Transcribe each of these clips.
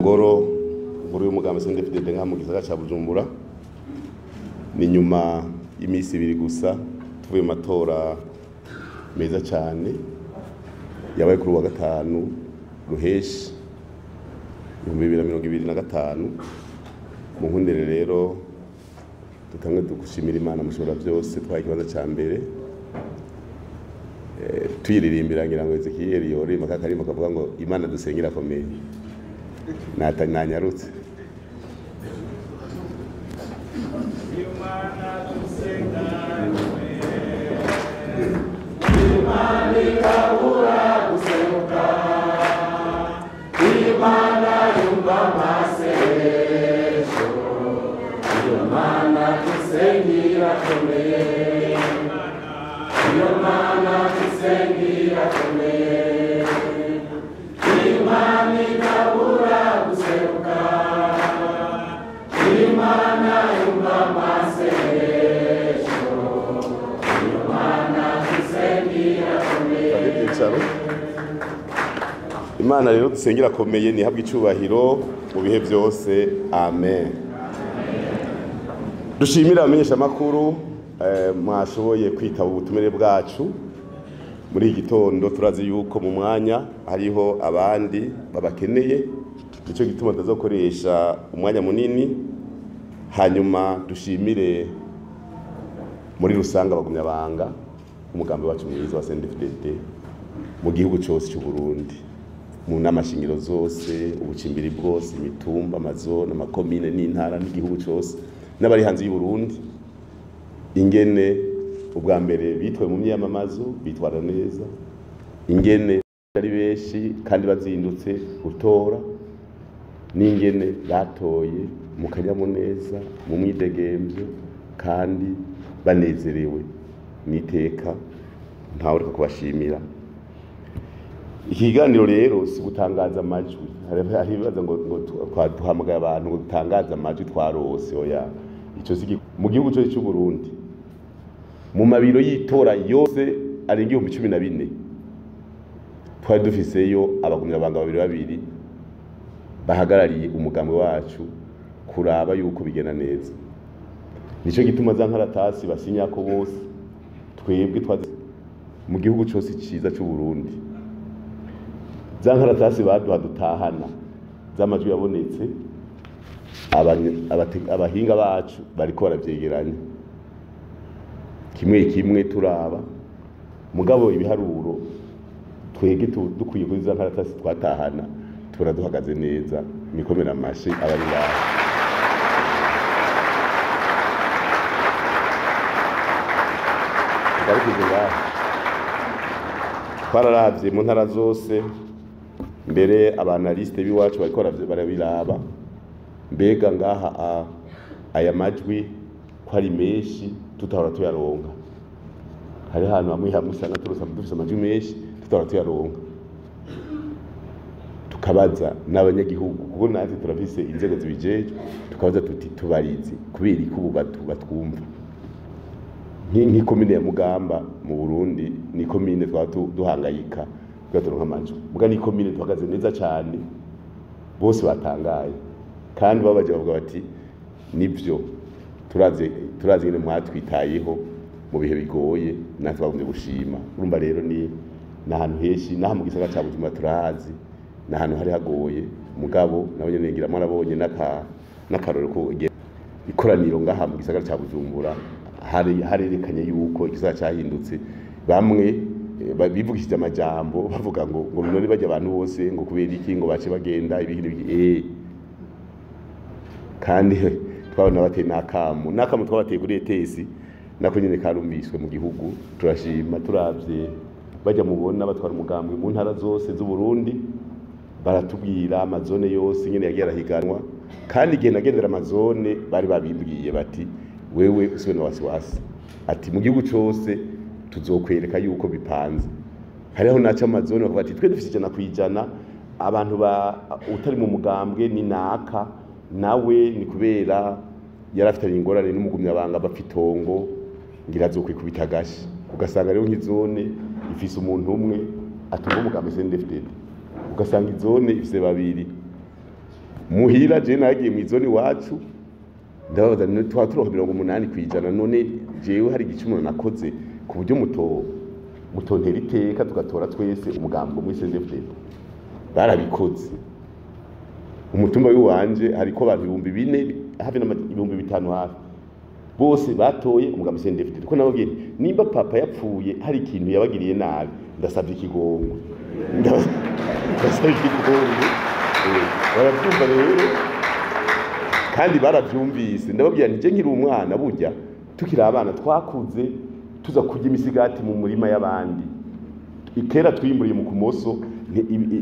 Ngoro nkuru y'umugambi CNDD-FDD ngaha mu gisagara ca Bujumbura. Ni nyuma y'iminsi ibiri gusa tuvuye mu matora meza cane yabaye kuri uwa gatanu ruheshi 2025. Mu nkundire rero dutange dugushimira Imana mushobora byose, twaye ikibanza ca mbere tuyiririmbira, ngira ngo Ezekiel yorima kakarima kavuga ngo Imana dusengera akomeye nata nanyarutse. Imana dusenga Imana ikabura guseruka, Imana yumva amasengesho, Imana dusenga irakomeye, Imana dusenga irakomeye, Imana ikabura guseruka, Imana yumva amasengesho, Imana dusenga irakomeye. Imana rero dusengera akomeye, nihabwe icubahiro mu bihe byose, amen. Dushimira abamenyeshamakuru mwashoboye kwitaba ubutumire bwacu muri iki gitondo. Turazi yuko mu mwanya hariho abandi babakeneye, nico gituma tutazokoresha umwanya munini. Hanyuma dushimire muri rusange abagumyabanga umugambi wacu mwiza wa CNDD-FDD mu gihugu cose cy'u Burundi, mu namashingiro zose, ubucimbiri bwose, imitumba, amazone, amakomine n'intara n'igihugu cose, n'abari hanze y'u Burundi, ingene ubwa mbere bitwaye mu myamamazo bitwara neza, ingene ari benshi kandi bazindutse gutora, n'ingene batoye mu kanyamuneza, mu mwidegemvyo kandi banezerewe. N'iteka ntawe ureka kubashimira. Ikiganiro rero si gutangaza amajwi. Hari ibibazo ngo duhamagaye abantu ngo dutangaze amajwi twarose. Oya, ico si mu gihugu cose c'u Burundi, mu mabiro y'itora yose arenga 14,000 twari dufiseyo abagumyabanga babiri babiri bahagarariye umugambi wacu kuraba yuko bigenda neza. Nico gituma za nkaratasi basinyako bose twebwe twazi mu gihugu cose ciza c'u Burundi, za nkaratasi baduha dutahana z'amajwi yabonetse, abahinga bacu bariko baravyegeranya kimwe kimwe turaba. Mugabo ibiharuro twege dukwiye kuri za nkaratasi twatahana tubona duhagaze neza. Mikomera amashi abari ngaho. Tugarukize ngaho. Twararavye mu ntara zose, mbere abanaliste b'iwacu bariko barabiraba, mbega ngaha aya majwi ko ari menshi tutahora tuyaronka. Hari ahantu hamwe hamwe usanga turonse dufise amajwi menshi tutahora tuyaronka, tukabaza n'abanyagihugu, kuko natwe turafise inzego zibijejwe, tukabaza tuti tubarizi kubera iki ubu batwumva. Nk'ikomine ya Mugamba mu Burundi ni komine twaba duhangayika kugira turonke amajwi, muga ni komine duhagaze neza cane, bose batangaye kandi babaje bavuga bati nivyo turazi ingene mwatwitayeho mu bihe bigoye, natwe twagumye gushima. Urumva rero ni ahantu henshi, n'aha mu gisagara ca Bujumbura turahazi, ni ahantu hari hagoye, mugabo nabo nyene ngira mwarabonye n'akarorero ko ikoraniro ngaha mu gisagara ca Bujumbura harerekanye yuko igisagara cahindutse. Bamwe bivugishije amajambo bavuga ngo none bajya abantu bose ngo kubera iki ngo bace bagenda ibihi n'ibiki, kandi twabona bateye n'akamu twabateye kuri ETS nako nyene karumviswe mu gihugu. Turashima turavye bajya mubona batwara umugambi mu ntara zose z'u Burundi, baratubwira amazone yose nyene yagiye arahiganwa, kandi igihe nagendera amazone bari babimbwiye bati wewe usibe na wasiwasi, ati mu gihugu cose tuzokwereka yuko bipanze. Hariho naca amazone bakavuga ati twe dufise 100%, abantu ba utari mu mugambwe ni naka nawe ni kubera yarafitanye ingorane n'umugumyabanga bapfa itongo ngira azokwikubita agashi. Ugasanga rero nk'izone ifise umuntu umwe atunga umugambi CNDD-FDD, ugasanga izone ifise babiri. Muhira je nagiye mu zone iwacu, ndababaza nti twa turonka 80%, none jewe hari igicumuro nakoze ku buryo mutontera iteka tugatora twese umugambo muri CNDD-FDD? Barabikoze. Umutumba w'iwanje hariko abantu 4000 hafi na 5000 hafi, bose batoye umugambi CNDD-FDD. Ko nababwiye nti, nimba papa yapfuye hari ikintu yabagiriye nabi, ndasabye ikigongwe, ndasabye ikigongwe. Barabyumva rero kandi barabyumvise. Ndababwira nti je nkiri umwana, burya tukiri abana twakuze tuza kurya imisigati mu murima y'abandi. Kera twimburiye mu kumoso,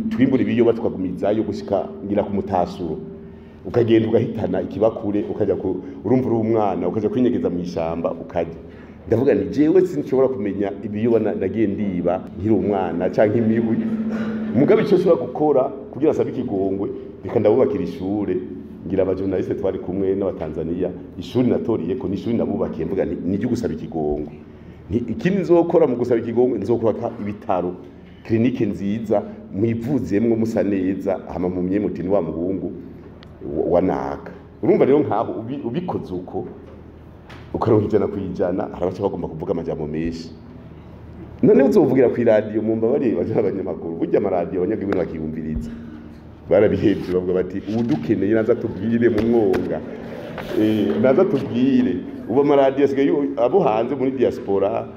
twimbura ibiyoba tukagumizayo gushika ngira ku mutasuro, ukagenda ugahitana ikibakure, ukajya ku urumva uri umwana, ukaja kwinyegeza mu ishamba ukarya. Ndavuga nti jewe sinshobora kumenya ibiyoba nagiye ndiba nkiri umwana canke imihwi, mugabe icyo nshobora gukora kugira asabe ikigongwe, reka ndabubakira ishure. Ngira abajournaliste twari kumwe n'abatanzania, ishuri natoriyeko ni ishuri nabubakiye. Mvuga nti nijye gusaba ikigongwe. Ikindi nzokora mu gusaba ikigongwe, nzokubaka ibitaro, clinique nziza, mwivuzemwo musa neza, hama mumye muti ni wa muhungu wa naka. Urumva rero nkaho ubikoze uko ukaronka 100%, hari abaca bagomba kuvuga amajambo menshi. None uzovugira ku iradiyo? Mumbabarire baje abanyamakuru, burya amaradiyo abanyagihugu bakiyumviriza barabihevye, bavuga bati uwudukeneye naza tubwire mu mwonga. Naza tubwire. Ubu amaradiyo asigaye abo hanze muri diaspora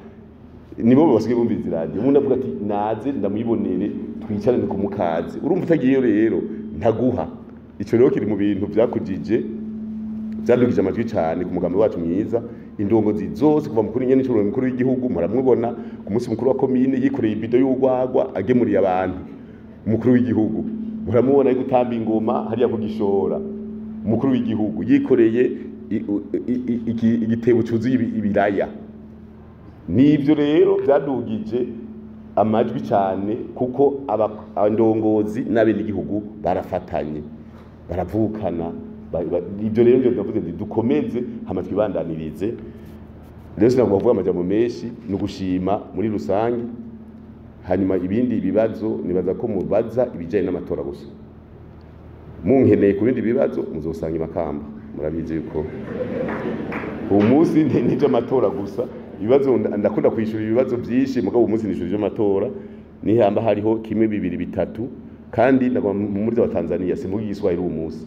nibo basigaye bumviriza iradiyo. Umuntu avuga ati naze ndamwibonere, twicarane ku mukazi. Urumva utagiyeyo rero ntaguha. Ico rero kiri mu bintu vyakujije, vyadugije amajwi cane ku mugambi wacu mwiza. Indongozi zose, kuva mukuru nyene n'icuro mukuru w'igihugu, muramubona ku munsi mukuru wa komine yikoreye ibido y'urwagwa agemuriye abantu. Umukuru w'igihugu muramubona ari gutamba ingoma hariya ku Gishora. Umukuru w'igihugu yikoreye igitebo cuzuye ibiraya. Nivyo rero vyadugije amajwi cyane, kuko indongozi n'abenegihugu barafatanye, baravukana. Ibyo rero nivyo ndavuze nti dukomeze hama twibandanirize. Rero sinagomba kuvuga amajambo menshi, ni ugushima muri rusange. Hanyuma ibindi bibazo nibaza ko mubaza ibijyanye n'amatora gusa. Munkeneye ku bindi bibazo muzosanga imakamba. Murabizi yuko uwo munsi n'iby'amatora gusa. Ibibazo ndakunda kwishyura ibibazo byinshi, mugabo uwo munsi nishyura iby'amatora. Nihamba hariho kimwe, bibiri, bitatu. Kandi ndagomba muri wa Tanzania, simvuga igiswahili uwo munsi,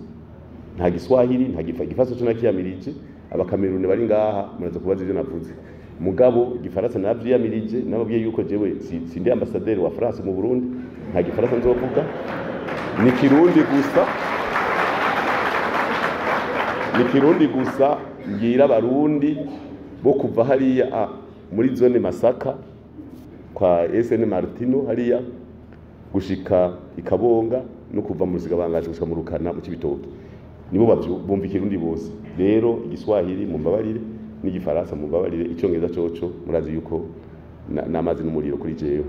nta giswahili, nta gifaransa cyo nakiyamirije. Abakameruni bari ngaha muraza kubaza ibyo navuze. Mugabo igifaransa navyiyamirije, nababwiye yuko jewe sindi ambassadeur wa France mu Burundi, nta gifaransa nzovuga, ni Kirundi gusa, ni Kirundi gusa. Ngira abarundi bo kuva hariya muri zone Masaka kwa SN Martino hariya gushika ikabonga, no kuva mu Rusigabangaje gushika mu Rukana mu Cibitoke, nibo bumva ikirundi bose. Rero igiswahili mumbabarire, n'igifaransa mumbabarire, icyongereza coco murazi yuko n'amazi n'umuriro kuri jewe.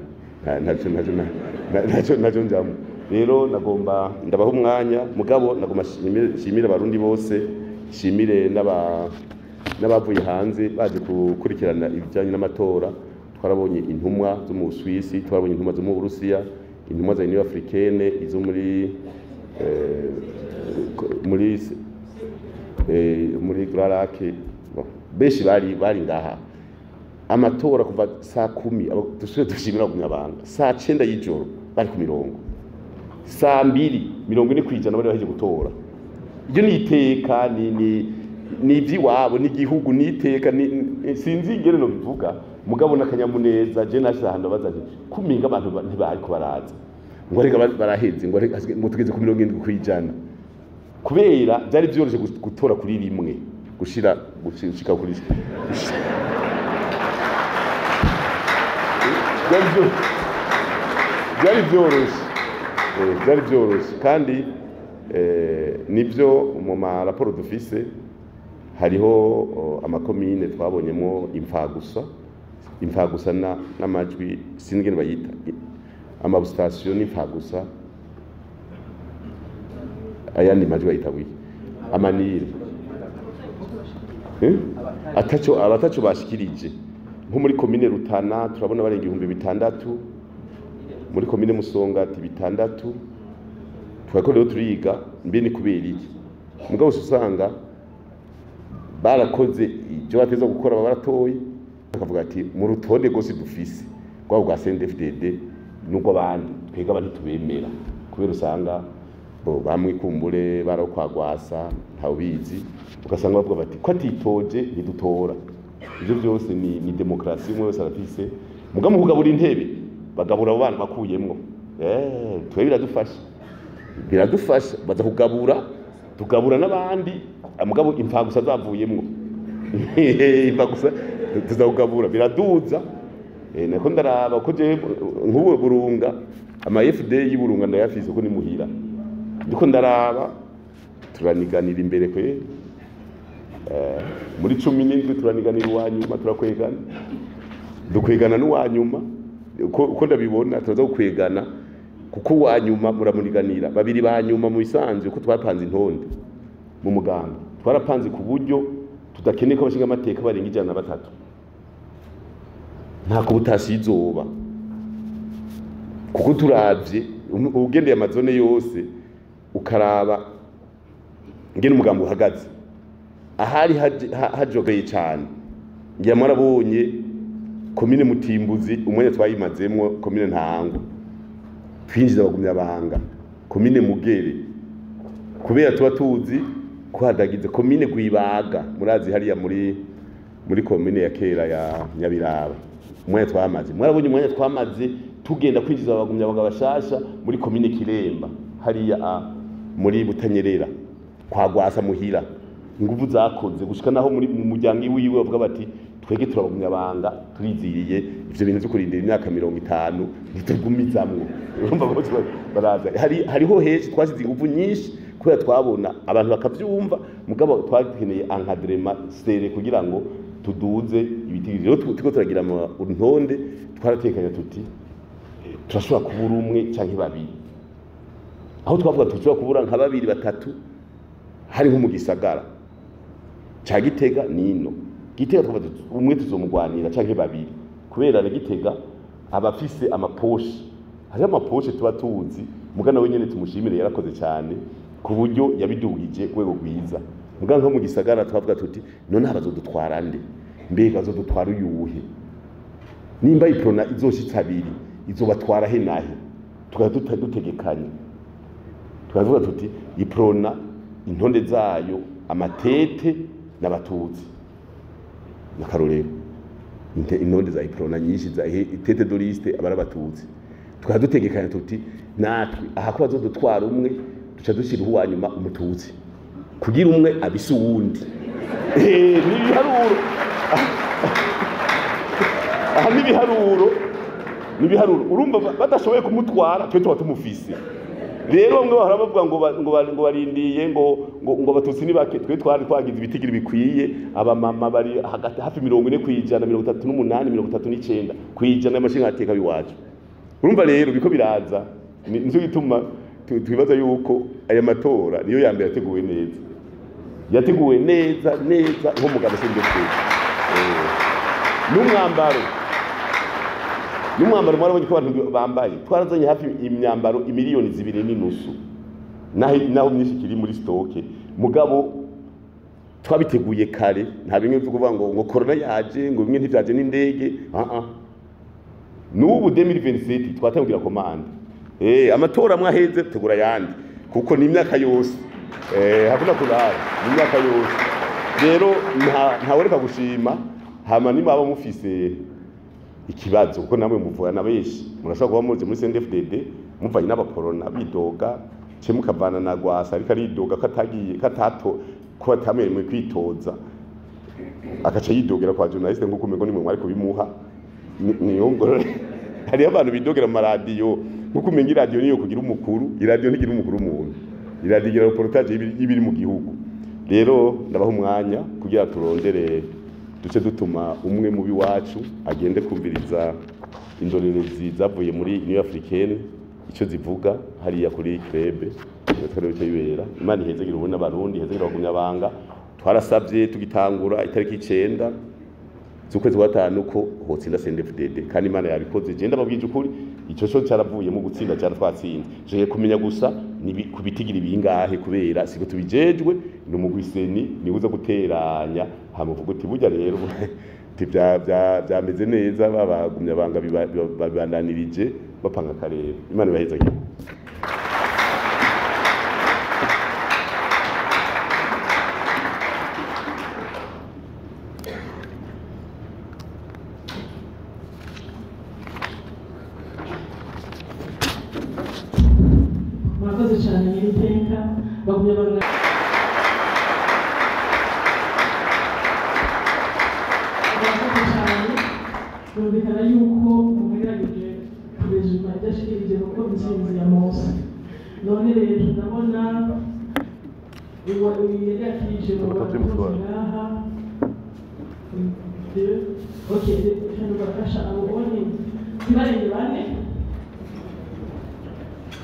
Ntacyo njamo. Rero nagomba ndabaha umwanya, mugabo nagomba nshimire abarundi bose, nshimire n'abavuye hanze baje gukurikirana ibijyanye n'amatora. Twarabonye intumwa zo mu Busuwisi, twarabonye intumwa zo mu Burusiya, intumwa za Union Africaine, izo muri Grand Lac. Bon, benshi bari ngaha. Amatora kuva saa 10, dusubire dushimira abagumyabanga, saa 9 y'ijoro bari ku mirongo, saa 2 40% bari bahejeje gutora. Ibyo ni iteka, ni iby'iwabo, ni igihugu, ni iteka, sinzi ingene no bivuga, mugabo n'akanyamuneza. Je nashize ahantu baza nti kuminga abantu ntibariko baraza, ngo reka baraheze, ngo reka ngo tugeze ku 70%, kubera byari byoroshe gutora kuri rimwe gushira gushika kuri byari byoroshe. Byari byoroshe kandi nibyo mu maraporo dufise hariho amakomine twabonyemo imfagusa, imfagusa n'amajwi sinzi ingene bayita, amabusitasiyo n'imfagusa, ayandi majwi bayita gutya amanire. Ataco abataco bashikirije, nko muri komine Rutana turabona barenga 6000, muri komine Musongati 6000. Twako rero turiga mbe ni kubera iki, mugabo usanga barakoze ibyo bateza gukora, baratoye bakavuga ati mu rutonde rwose dufise rwabo rwa CNDD-FDD n'ubwo abandi twega abantu tubemera, kubera usanga bo bamwe kumbure barakwagwasa ntawubizi, ugasanga bavuga bati ko atitoje ntidutora. Ivyo byose ni demokrasi, umwe wese arafise. Mugabo mu kugabura intebe bagabura abo bana bakuyemwo, twe biradufasha baza kugabura, tugabura n'abandi, mugabo imfagusa zavuyemwo imfagusa tuzakugabura biraduza. Nako ndaraba ko je nk'ubu Burunga ama FD y'Iburunga ndayafise ko ni muhira, ndiko ndaraba turaniganira imbere kwe muri 17 turaniganira uwanyuma, turakwegana dukwegana n'uwanyuma uko ndabibona turaza gukwegana, kuko uwanyuma muramuniganira babiri banyuma mu bisanzwe. Uko twapanze intonde mu muganga, twarapanze ku buryo tudakeneye ko abashinga amateka barenga 103, ntako butasi izoba, kuko turavye ugendeye amazone yose ukaraba ngene umugambi uhagaze ahari hajogeye cyane. Ngira mwarabonye komine Mutimbuzi umwanya twayimazemwo, komine Ntango twinjiza abagumya banga, komine Mugere kubera tuba tuzi ko hadagize, komine Gwibaga murazi hariya muri komine ya kera ya Nyabiraba umwanya twamaze, mwarabonye umwanya twamaze tugenda kwinjiza abagumya banga bashasha muri komine Kiremba hariya muri Butanyerera kwa Gwasa muhira, inguvu zakoze gushika naho muri mu muryango iwiwe bavuga bati twege turabagumya banga turiziriye ivyo bintu byo kurindira imyaka 50 ntitugumizamwo. Urumva ko baraza hariho heshi twashize inguvu nyinshi kubera twabona abantu bakavyumva, mugabo twakeneye encadrement sere kugira ngo tuduze ibiti. Rero turiko turagira intonde, twaratekanya tuti turashobora kubura umwe canke babiri, aho twavuga tushobora kubura nka babiri batatu hari nko mu gisagara ca Gitega nino Gitega twavuga umwe tuzomugwanira canke babiri, kubera na Gitega abafise amaposhe, hari amaposhe tuba tuzi mugana we nyene tumushimire yarakoze cyane ku buryo yabidugije rwego rwiza. Mugana nko mu gisagara twavuga tuti none abazodutwara nde, mbega azodutwara uyuhe, nimba iprona izoshitsa abiri izobatwara he nahe, tukaba dutegekanye tukavuga tuti iprona intonde zayo amatete n'abatutsi nakarorero intonde za iprona nyinshi za tete doliste abara abatutsi, tukaba dutegekanye tuti natwe aha ko bazodutwara umwe duca dushira uwa nyuma umututsi kugira umwe abise uwundi. Nibiharuro aha nibiharuro urumva badashoboye kumutwara twe tuba tumufise. Rero bamwe bahora bavuga ngo barindiye ngo abatutsi ni bake, twe twari twagize ibitigiri bikwiye, abamama bari hagati hafi 40%, 38, 39% y'amashinga ateka biwacu. Urumva rero biko biraza, nico gituma twibaza yuko aya matora niyo ya mbere yateguwe neza, yateguwe neza neza nko mugabo sindetse n'umwambaro mwarabonye ko abantu bambaye, twarazanye hafi imyambaro imiliyoni 2.5 naho myinshi kiri muri stoke, mugabo twabiteguye kare, nta bimwe byo kuvuga ngo corona yaje ngo bimwe ntivyaje n'indege. N'ubu 2027 twatangira commande, amatora amwe aheze tegura yandi, kuko ni imyaka yose hakuna kurara, ni imyaka yose. Rero ntawereka gushima hama nimba aba mufise ikibazo, kuko namwe muvuga na benshi murashobora kuba muzi muri CNDD-FDD muvanye n'abakorona bidoga ce mukavana na Gwasa ariko aridoga katagiye katato ko atamwemewe kwitoza, akaca yidogera kwa journaliste nkuko umengo nimwe mwari kubimuha niyongorore. Hari abantu bidogera mu maradiyo nkuko umenga iradiyo niyo kugira umukuru, iradiyo ntigira umukuru umuntu, iradiyo igira reportage y'ibiri mu gihugu. Rero ndabaha umwanya kugira turondere duce dutuma umwe mu biwacu agende kumviriza indorerezi zavuye muri Union Africaine icyo zivuga hariya kuri Krebe twari cyo bibera. Imana ihezegera ubu n'abarundi, ihezegera abagumya banga. Twarasabye tugitangura itariki 9 z'ukwezi kwa 5 ko hotsinda CNDD-FDD, kandi Imana yabikoze. Je ndababwije ukuri ico cyo cyaravuyemo gutsinda, cyaratwatsinze. Je kumenya gusa ku bitigira bingahe kubera siko tubijejwe ni umugwiseni ni uza guteranya hamuvuga uti burya rero byameze neza babagumya banga babandanirije bapanga karere. Imana ibahezagire. Murakoze cyane nyir'iteka bagumya banga. Murakoze cyane, birumvikana yuko mugerageje kurejima idashikirije kuko intsinzi ya Mose. None rero ndabona yari yakirije mu bantu ngaha. Ok, hano bafasha abo bonye ntibarenge bane.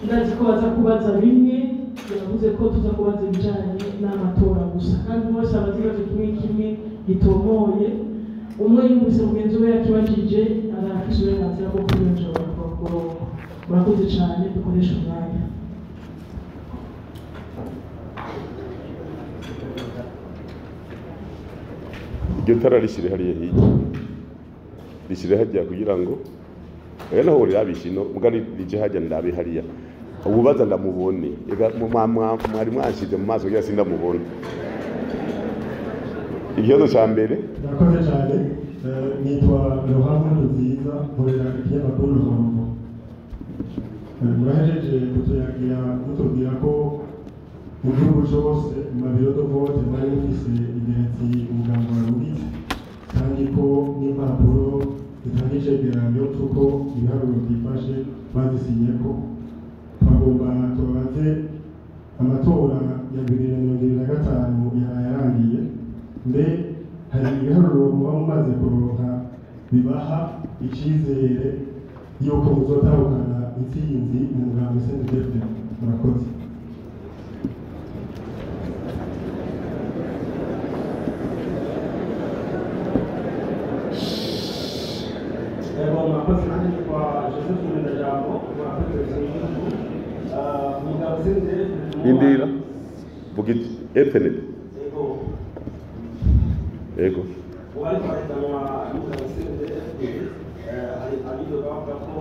Ndazi ko baza kubaza bimwe, yavuze ko tuza kubaza ibijanye n'amatora gusa, kandi bose abazi ikibazo kimwe kimwe gitomoye. Umwe yumvise mugenzi we yakibajije arafise uburenganzira bwo kwiyonjora ku murongo. Murakoze cyane, dukoreshe umwanya. Iryo tara rishyire hariya hirya, rishyire hajya kugira ngo oya naho rirabisha ino mbwa rije hajya ndabe hariya ububaza ndamubone. Ega mwari mwanshize mu maso kugira sindamubone. Ikibazo ca mbere. Murakoze cyane. Nitwa Laurent Nkurunziza, nkorera ikinyamakuru Ruhango. Murahejeje kutuyagira mutubwira ko mu gihugu cose mu mabiro de vote mwari mufise ingenzi umugambi warungitse, kandi ko n'impapuro zitanga icegeranyo c'uko ibiharuro vyifashe bazisinyeko. Twagomba tubabaze amatora ya 2025 yaraye arangiye, mbe hari ibiharuro muba mumaze kuronka bibaha icizere yuko muzotahukana intsinzi mu mugambi CNDD-FDD? Murakoze. Murakoze. Nanjye nitwa Joseph Mwendajambo, murakoze televiziyo y'igihugu. Umugabo CNDD-FDD Indira vuga FND. Yego. Yego. Ubu ariko barahiganwa n'umugabo CNDD-FDD, hari abidoga bavuga ko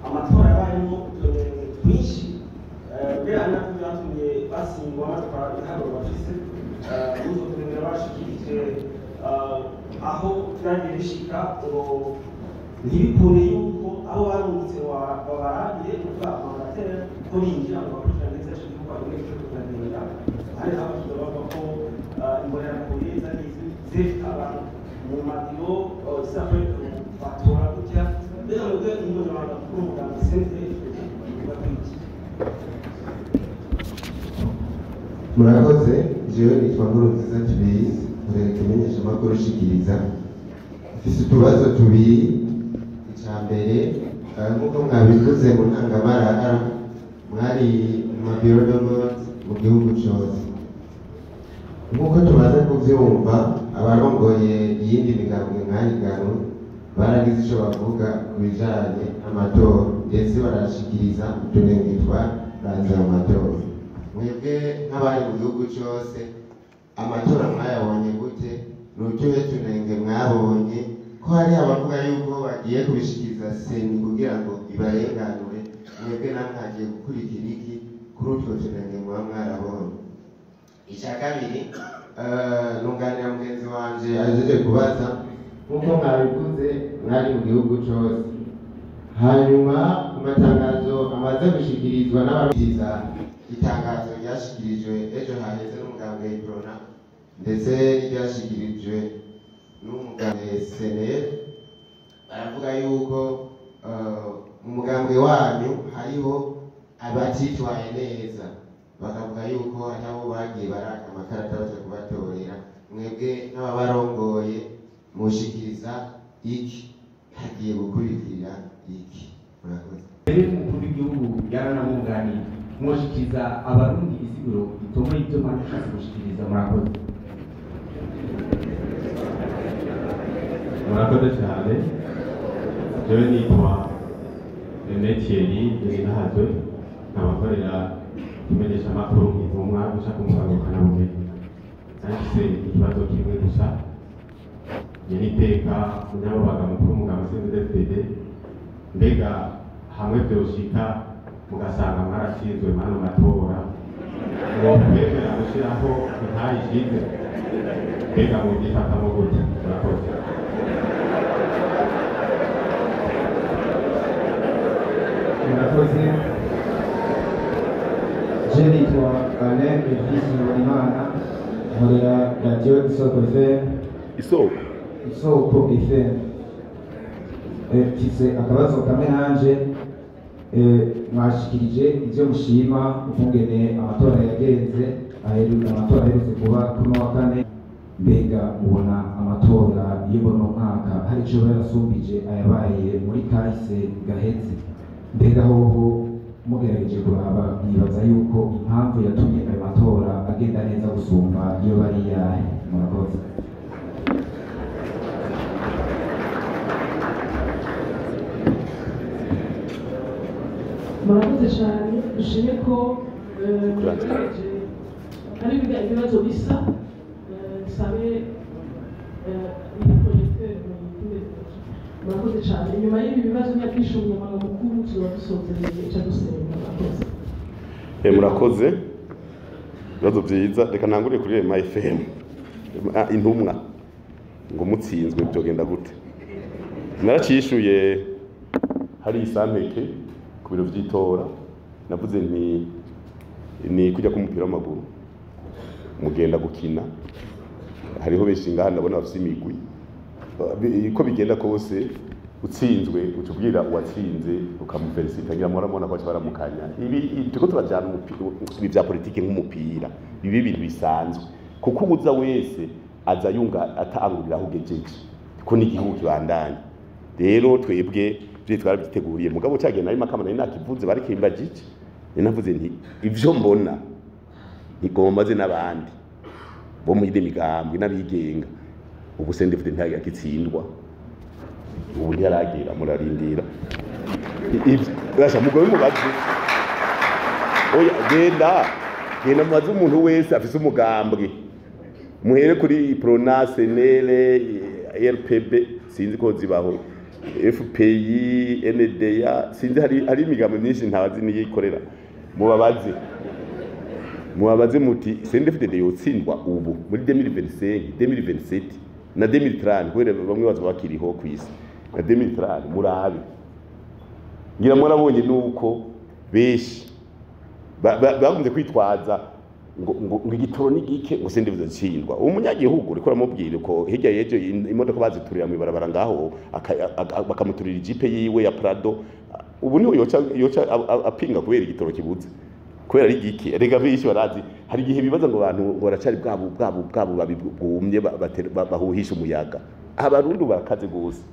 amatora yabayemo utunenge twinshi, mbere ari nabyo byatumye batsindwa batwara ibiharuro bafise. N'utwo tunenge bashikirije aho byagiye bishika ngo ntibikunde yuko abo barungitse babarabire kuvuga amandateri ko binjira ngo bakurikirane neza ico gihugu hanyuma ico kiragenda. Hari abakiga bavuga ko imbonerakure zari zifite abantu mu mabiro zisabwe batora gutya. Mbega mwebwe umunyamabanga mukuru w'umugambi CNDD-FDD ivuga ko iki? Murakoze. Jewe nitwa Nkurunziza Tiberize, nkorera ikimenyeshamakuru Shikiriza. Mfise utubazo tubiri. Ica mbere, nk'uko mwabivuze mu ntangamarara, mwari mu mabiro de vote mu gihugu cose. Nk'uko tumaze kuvyumva, abarongoye iyindi migambwe mwahiganwe baragize ico bavuga ku bijanye n'amatora, ndetse barashikiriza utunenge twaranze ayo matora. Mwebwe nk'abari mu gihugu cose, amatora mwayabonye gute? Ni utuhe tunenge mwabonye? Ko hari abavuga yuko bagiye kubishikiriza seni kugira ngo ibarenganure, mwebwe namwe hagiye gukurikira iki kuri utwo tunenge muba mwarabonye? Icya kabiri, nunganira mugenzi wanje ajeje kubaza, nk'uko mwabivuze mwari mu gihugu cose, hanyuma ku matangazo amaze gushikirizwa n'ababwiriza, itangazo ryashikirijwe ejo haheze n'umugambwe Iprona ndetse n'iryashikirijwe n'umugambwe SNL, baravuga yuko mu mugambwe wanyu hariho abatitwaye neza, bakavuga yuko hari abo bagiye baraka amakarata baja kubatorera. Mwebwe nk'ababarongoye mushikiriza iki? Hagiye gukurikira iki? Murakoze. Mbere y'umukuru w'igihugu yaranamwunganiye, mwoshikiriza abarundi isiguro itomoye ibyo mwari mushatse gushikiriza. Murakoze. Murakoze cyane. Jewe nitwa Rene Thierry Nahazwe, nkaba nkorera Ikimenyeshamakuru Intumwa guca ku ngurukanabumenyi. Nahise ikibazo kimwe gusa. Nyeniteka umunyamabanga mukuru w'umugambwe CNDD-FDD, mbega hamwe vyoshika mugasanga mwaratsinzwe mwano matora, mwokwemera gushiraho intahe ishize? Mbega muvyifatamwo gute? Murakoze. Murakoze. Je nitwa Alain Elvis Habonimana, nkorera radiyo Isoko FM. Isoko. Isoko FM. Mfise akabazo kamwe nanje. Mwashikirije ivyo mushima ukungene amatora yagenze, amatora aherutse kuba kuri uno wa kane. Mbega mubona amatora y'uno mwaka hari ico yarasumbije ayabaye muri kahise gaheze? Mbega hoho mugerageje kuraba, mwibaza yuko impamvu yatumye ayo matora agenda neza gusumba iyo bari iyahe? Murakoze. Murakoze cyane. Dushime ko mugerageje ari ibibazo bisa. Sabe iyi projecteur muyitinde. Murakoze cyane. Inyuma y'ibi bibazo nyakwisha umunyamabanga mukuru, tuba dusozereye, ica dusenga. Murakoze. Murakoze, ibibazo byiza. Reka ntangure kuri Rema FM. Intumwa ngo mutsinzwe byogenda gute? Naracishuye hari isampeke ku biro vy'itora, navuze nti ni kujya k'umupira w'amaguru, mugenda gukina, hariho benshi ngaha ndabona bafise imigwi. Uko bigenda kose utsinzwe uca ubwira uwatsinze ukamufelicita, ngira muramubona ko baca baramukanya. Ibi turiko turajana ibi vya politike nk'umupira, bibi ibintu bisanzwe, kuko uza wese aza yunga atangurira aho ugejeje, kuko n'igihugu kibandanya. Rero twebwe ivyo twarabyiteguriye, mugabo cyagiye nari makama nari nakivuze barikimbajije, nari navuze nti ivyo mbona ntigombaze n'abandi bo mu yindi migambwe n'abigenga. Ubu CNDD-FDD ntagitsindwa, ubu ntiyaragera, murarindira. Rasha mugobe mubaze. Oya, genda genda mubaze umuntu wese afise umugambwe, muhere kuri Prona, CNL, RPB, sinzi ko zibaho, FPI, NDA, sinzi, hari imigambwe myinshi ntazi niyikorera. Mubabaze, mubabaze muti CNDD-FDD yotsindwa ubu muri 2025, 2027 na 2030, kubera bamwe baza bakiriho ku isi na 2030. Murabe, ngira mwarabonye nuko benshi bakunze kwitwaza ngo igitoro ni gike, ngo CNDD-FDD tsindwa. Umunyagihugu uriko uramubwira ko hirya y'ejo imodoka baziturira mu ibarabara ngaho, bakamuturira ijipe yiwe ya Prado, ubu niho yoca apinga kubera igitoro kibuze, kubera ari gike. Rega benshi barazi, hari igihe bibaza ngo abantu ngo baracari bwabo babi bwumye bahuhisha umuyaga. Abarundi barakaze gose,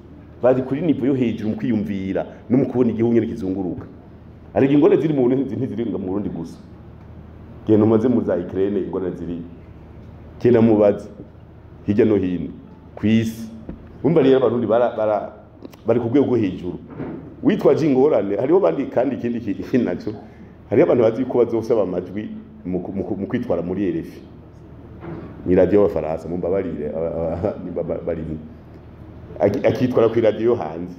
bari kuri niveau yo hejuru mu kwiyumvira no mu kubona igihugu nyene kizunguruka. Ariko ingorane ziri mu Burundi ntiziri mu Burundi gusa. Genda umaze mu za Ukraine ingorane ziri, genda mubaze hirya no hino kw'isi. Umva rero abarundi bari ku rwego rwo hejuru. Witwaje ingorane hariho bandi, kandi ikindi kintu naco, hariho abantu bazi ko bazosaba amajwi mu kwitwara muri RFI, ni radio y'abafaransa, mumbabarire nimba barimwo, akitwara ku radio hanze,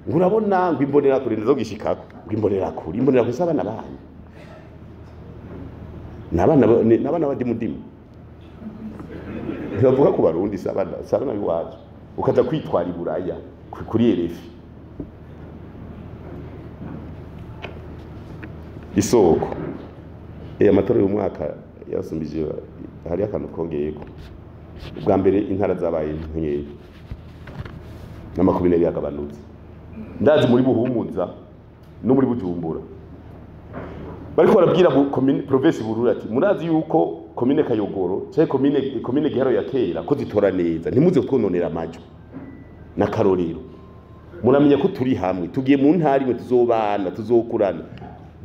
ngo urabona ngo imbonera kure ndazogishikako, ngo imbonera kure, imbonera kure s'abana banyu, n'abana b'adimudimu ntibavuga ku Barundi, s'abana b'iwacu, ukaza kwitwara i Buraya kuri RFI. Isoko. Amatora y'umwaka yasumbije, hari akantu kongeyeko. Ubwa mbere intara zabaye nkeya n'amakomine yagabanutse. Ndazi muri Buhumuza no muri Bujumbura bariko barabwira commune province Bururi ati murazi yuko commune Kayogoro cyangwa commune Giharo ya kera ko zitora neza, ntimuze kutwononera amajwi na Karorero, muramenya ko turi hamwe, tugiye mu ntara imwe, tuzobana, tuzokurana.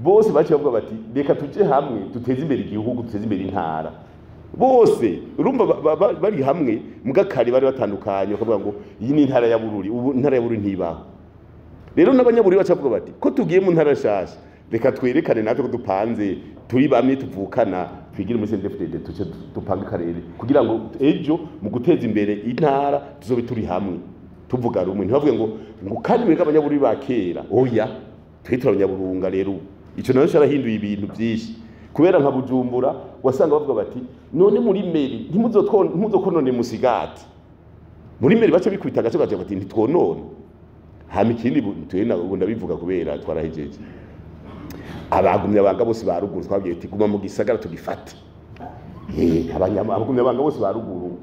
Bose baciye bavuga bati reka tuje hamwe duteze imbere igihugu, duteze imbere intara. Bose urumva bari hamwe, mugakari bari batandukanye, bakavuga ngo iyi ni intara ya Bururi, ubu intara ya Bururi ntibaho. Rero n'abanyabururi baca bavuga bati ko tugiye mu ntara nshasha, Reka twerekane natwe ko dupanze, turi bamwe, tuvukana, twigire muri CNDD-FDD, tuce dupange akarere kugira ngo ejo mu guteza imbere intara tuzobe turi hamwe, tuvuga rumwe. Ntibavuge ngo kandi mwebwe Abanyabururi ba kera. Oya, twe turi Abanyaburunga. Rero ico nayo carahinduye ibintu byinshi, kubera nka Bujumbura wasanga bavuga bati: "None muri mairie ntimuzokonone Musigati?" Muri mairie bace bikubita agace baje bati: "Ntitwonone." Hama ikindi tuye ubu ndabivuga kubera twarahejeje. Abagumya banga bose ba ruguru twabwiye ati: "Guma mu gisagara tugifate." Abanyama abagumya banga bose ba ruguru,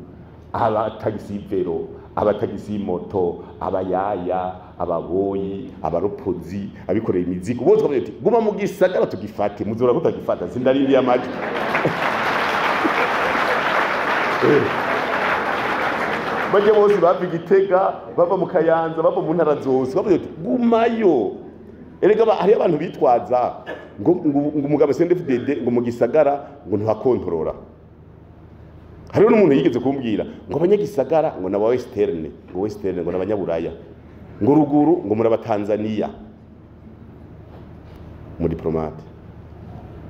abatagisi vélo, abatagisi moto, abayaya, ababoyi, abaropozi, abikoreye imizigo, bose twabwiye ati: "Guma mu gisagara tugifate." Muzora ko tugifata, sindarindiye amajwi. Bajya bose bava Igitega, bava mu Kayanza, bava mu ntara zose, bavuze ati: "Gumayo." Erega hariyo abantu bitwaza ngo umugabo CNDD-FDD ngo mu gisagara ngo ntihakontorora. Hariho n'umuntu yigeze kumbwira ngo abanyagisagara ngo naba western, ngo western ngo n'abanyaburaya, ngo ruguru ngo muri abatanzania. Mu diplomate,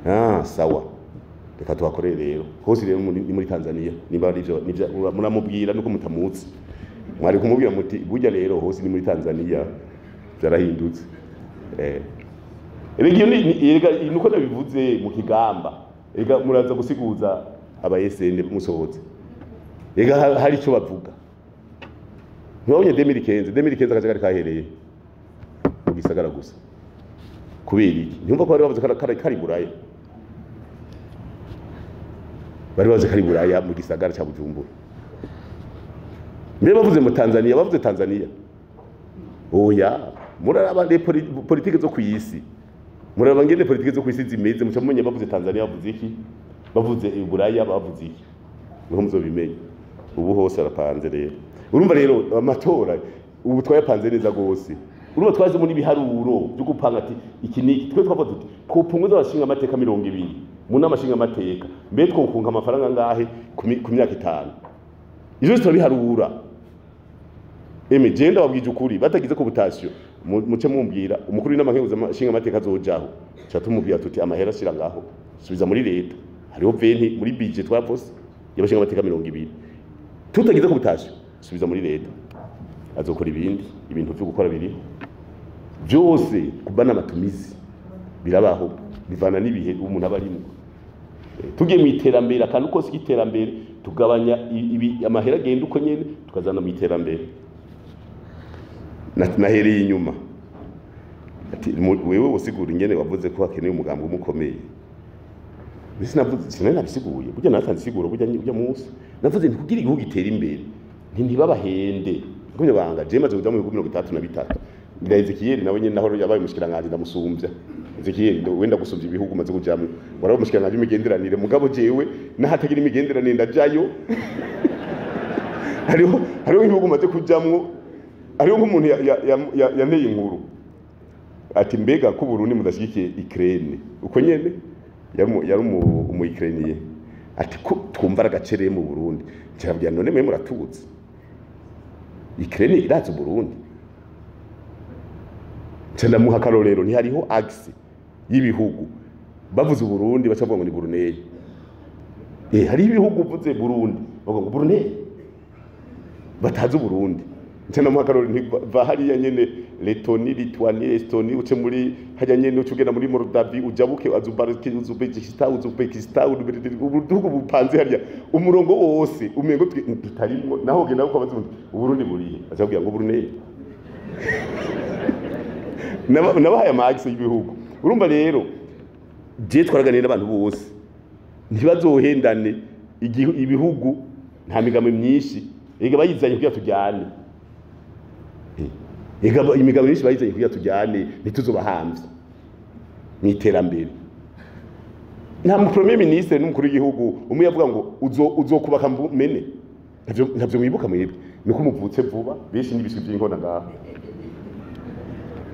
ah, sawa, reka tuhakorere rero hose. Rero ni muri Tanzania, nimba ari ivyo nivyo muramubwira nuko mutamuzi. Mwari kumubwira muti: "Burya rero hose ni muri Tanzania, byarahindutse." Erega iyo erega nuko nabivuze mu kigamba, erega muraza gusiguza aba SN musohotse. Erega hari icyo bavuga. Ntibabonye 2015? 2015 akajagari kahereye mu gisagara gusa. Kubera iki? Ntiwumva ko bari bavuze ko kari Buraya? Bari bavuze ko ari Buraya mu gisagara ca Bujumbura. Mbere bavuze mu Tanzania, bavuze Tanzania. Oya, muraraba les politike zo kw'isi, muraraba ngene politike zo kw'isi zimeze, muca mumenya bavuze Tanzania bavuze iki, bavuze Buraya bavuze iki, niho muzobimenya. Ubu hose arapanze. Rero urumva rero amatora ubu twayapanze neza gose. Urumva twazemo n'ibiharuro byo gupanga ati iki niki. Twe twavuga tuti twopunguza abashinga amateka 20 mu nama nshinga amateka, mbe twokunga amafaranga angahe ku myaka 5? Ivyo byose turabiharura. Eme je ndababwije ukuri, batagize cooptation, muce mumbwira umukuru w'inama nshinga amateka azojaho, cha tumubwira tuti: "Amahera ashira ngaho, subiza muri leta." Hariho 20 muri budget twavose y'abashinga amateka 20. Tutagize cooptation, subiza muri leta, azokora ibindi. Ibintu byo gukora biriho byose, kubana amatumizi birabaho, bivana n'ibihe umuntu aba arimo. Tugiye mu iterambere, akantu kose k'iterambere tugabanya amahera agenda uko nyene, tukazana mu iterambere. Nahereye inyuma ati: "Wewe usigura ingene wavuze ko hakenewe umugambi umukomeye." Mbese navuze, sinari nabisiguye? Burya natanze isiguro. Burya munsi navuze nti kugira igihugu gitere imbere, ntibabahende ngumye banga. Je maze kuja mu bihugu 33. Ngira Ezekiel nawe nyene naho yabaye umushikiranganje, ndamusumbya. Ezekiel, wenda gusumbya ibihugu maze kujamwo, warabaye umushikiranganje w'imigenderanire, mugabo jewe nahatagira imigenderanire ndajayo. Hariho ibihugu maze kujamwo, hariho nk'umuntu yanteye inkuru ati: "Mbega ko Burundi mudashyigikiye Ukraine?" Uko nyene yari umu Ukrainien, ati: "Ko twumva ari agacerere mu Burundi?" Ncabwira: "None mwe muratuzi? Ukraine irazi Burundi?" Nca ndamuha akarorero: ntihariho axe y'ibihugu bavuze Uburundi baca bavuga ngo ni Brunei? Hariho ibihugu uvuze Burundi bavuga ngo Brunei, batazi Uburundi. Nca ndamuha akarorero nti: "Va hariya nyene Lettonie, Lituanie, Estonie, uce muri hajya nyene, uce ugenda muri Moldavi, ujabuke Uzbekistan, ubudugu bupanze hariya umurongo wose, umengo tutarimwo. Naho ugenda ukabaza uti: 'Uburundi burihe?' Aca bakubwira ngo Brunei." Nabahaye ama axe y'ibihugu. Urumva rero je twaraganira n'abantu bose, ntibazohendane. Ibihugu nta migambi myinshi ega bayizanye kugira tujyane. Ega imigambi myinshi bayizanye kugira tujyane, ntituzobahamvye mw'iterambere. Nta mu premier ministre n'umukuru w'igihugu umwe yavuga ngo uzokubaka mene. Ntavyo mwibuka mwebwe, niko muvutse vuba benshi n'ibiswi by'inkona ngaha.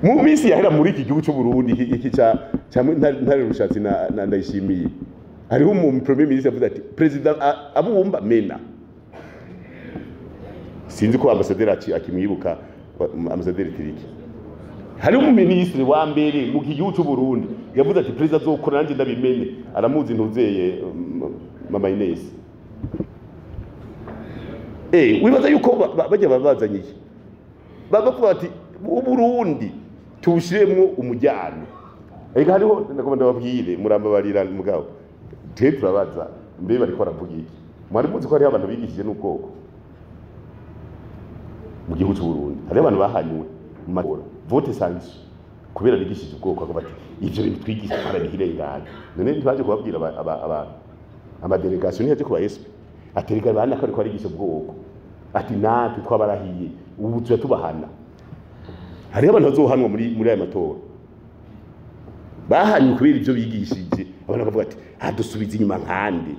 Mu minsi yahera muri iki gihugu cy'u Burundi, iki ca Ntare Rushatsi na Ndayishimiye, hariho umu premier ministre yavuze ati: "President abumba mena." Sinzi ko ambasaderi akimwibuka, ambasaderi Tiriki. Hariho umuminisitiri wa mbere mu gihugu cy'u Burundi Yavuze ati perezida azokora nanjye ndabimenye. Aramuzi ntuzeye mama Ines. Wibaza yuko bajya babazanye iki? Bavuga ati Uburundi tubushiremwo umujyano. Ega hariho ndagomba ndababwire, murambabarira mugabo. Twe turabaza mbe bariko baravuga iki? Mwari muzi ko hariho abantu bigishije n'ubwoko mu gihugu cy'u Burundi. Hariho abantu bahanywe mu matora vote sanction kubera bigishije ubwoko, akavuga ati ivyo bintu twigisha twarabihirenganya. None ntibaje kubabwira abantu amadelegation ntiyaje kuba SP aterega bana ko ariko arigisha ubwoko, ati natwe twabarahiye ubu tuya tubahana. Hariho abantu bazohanwa muri aya matora bahanywe kubera ivyo bigishije. Abantu bakavuga ati adusubiza inyuma nkande,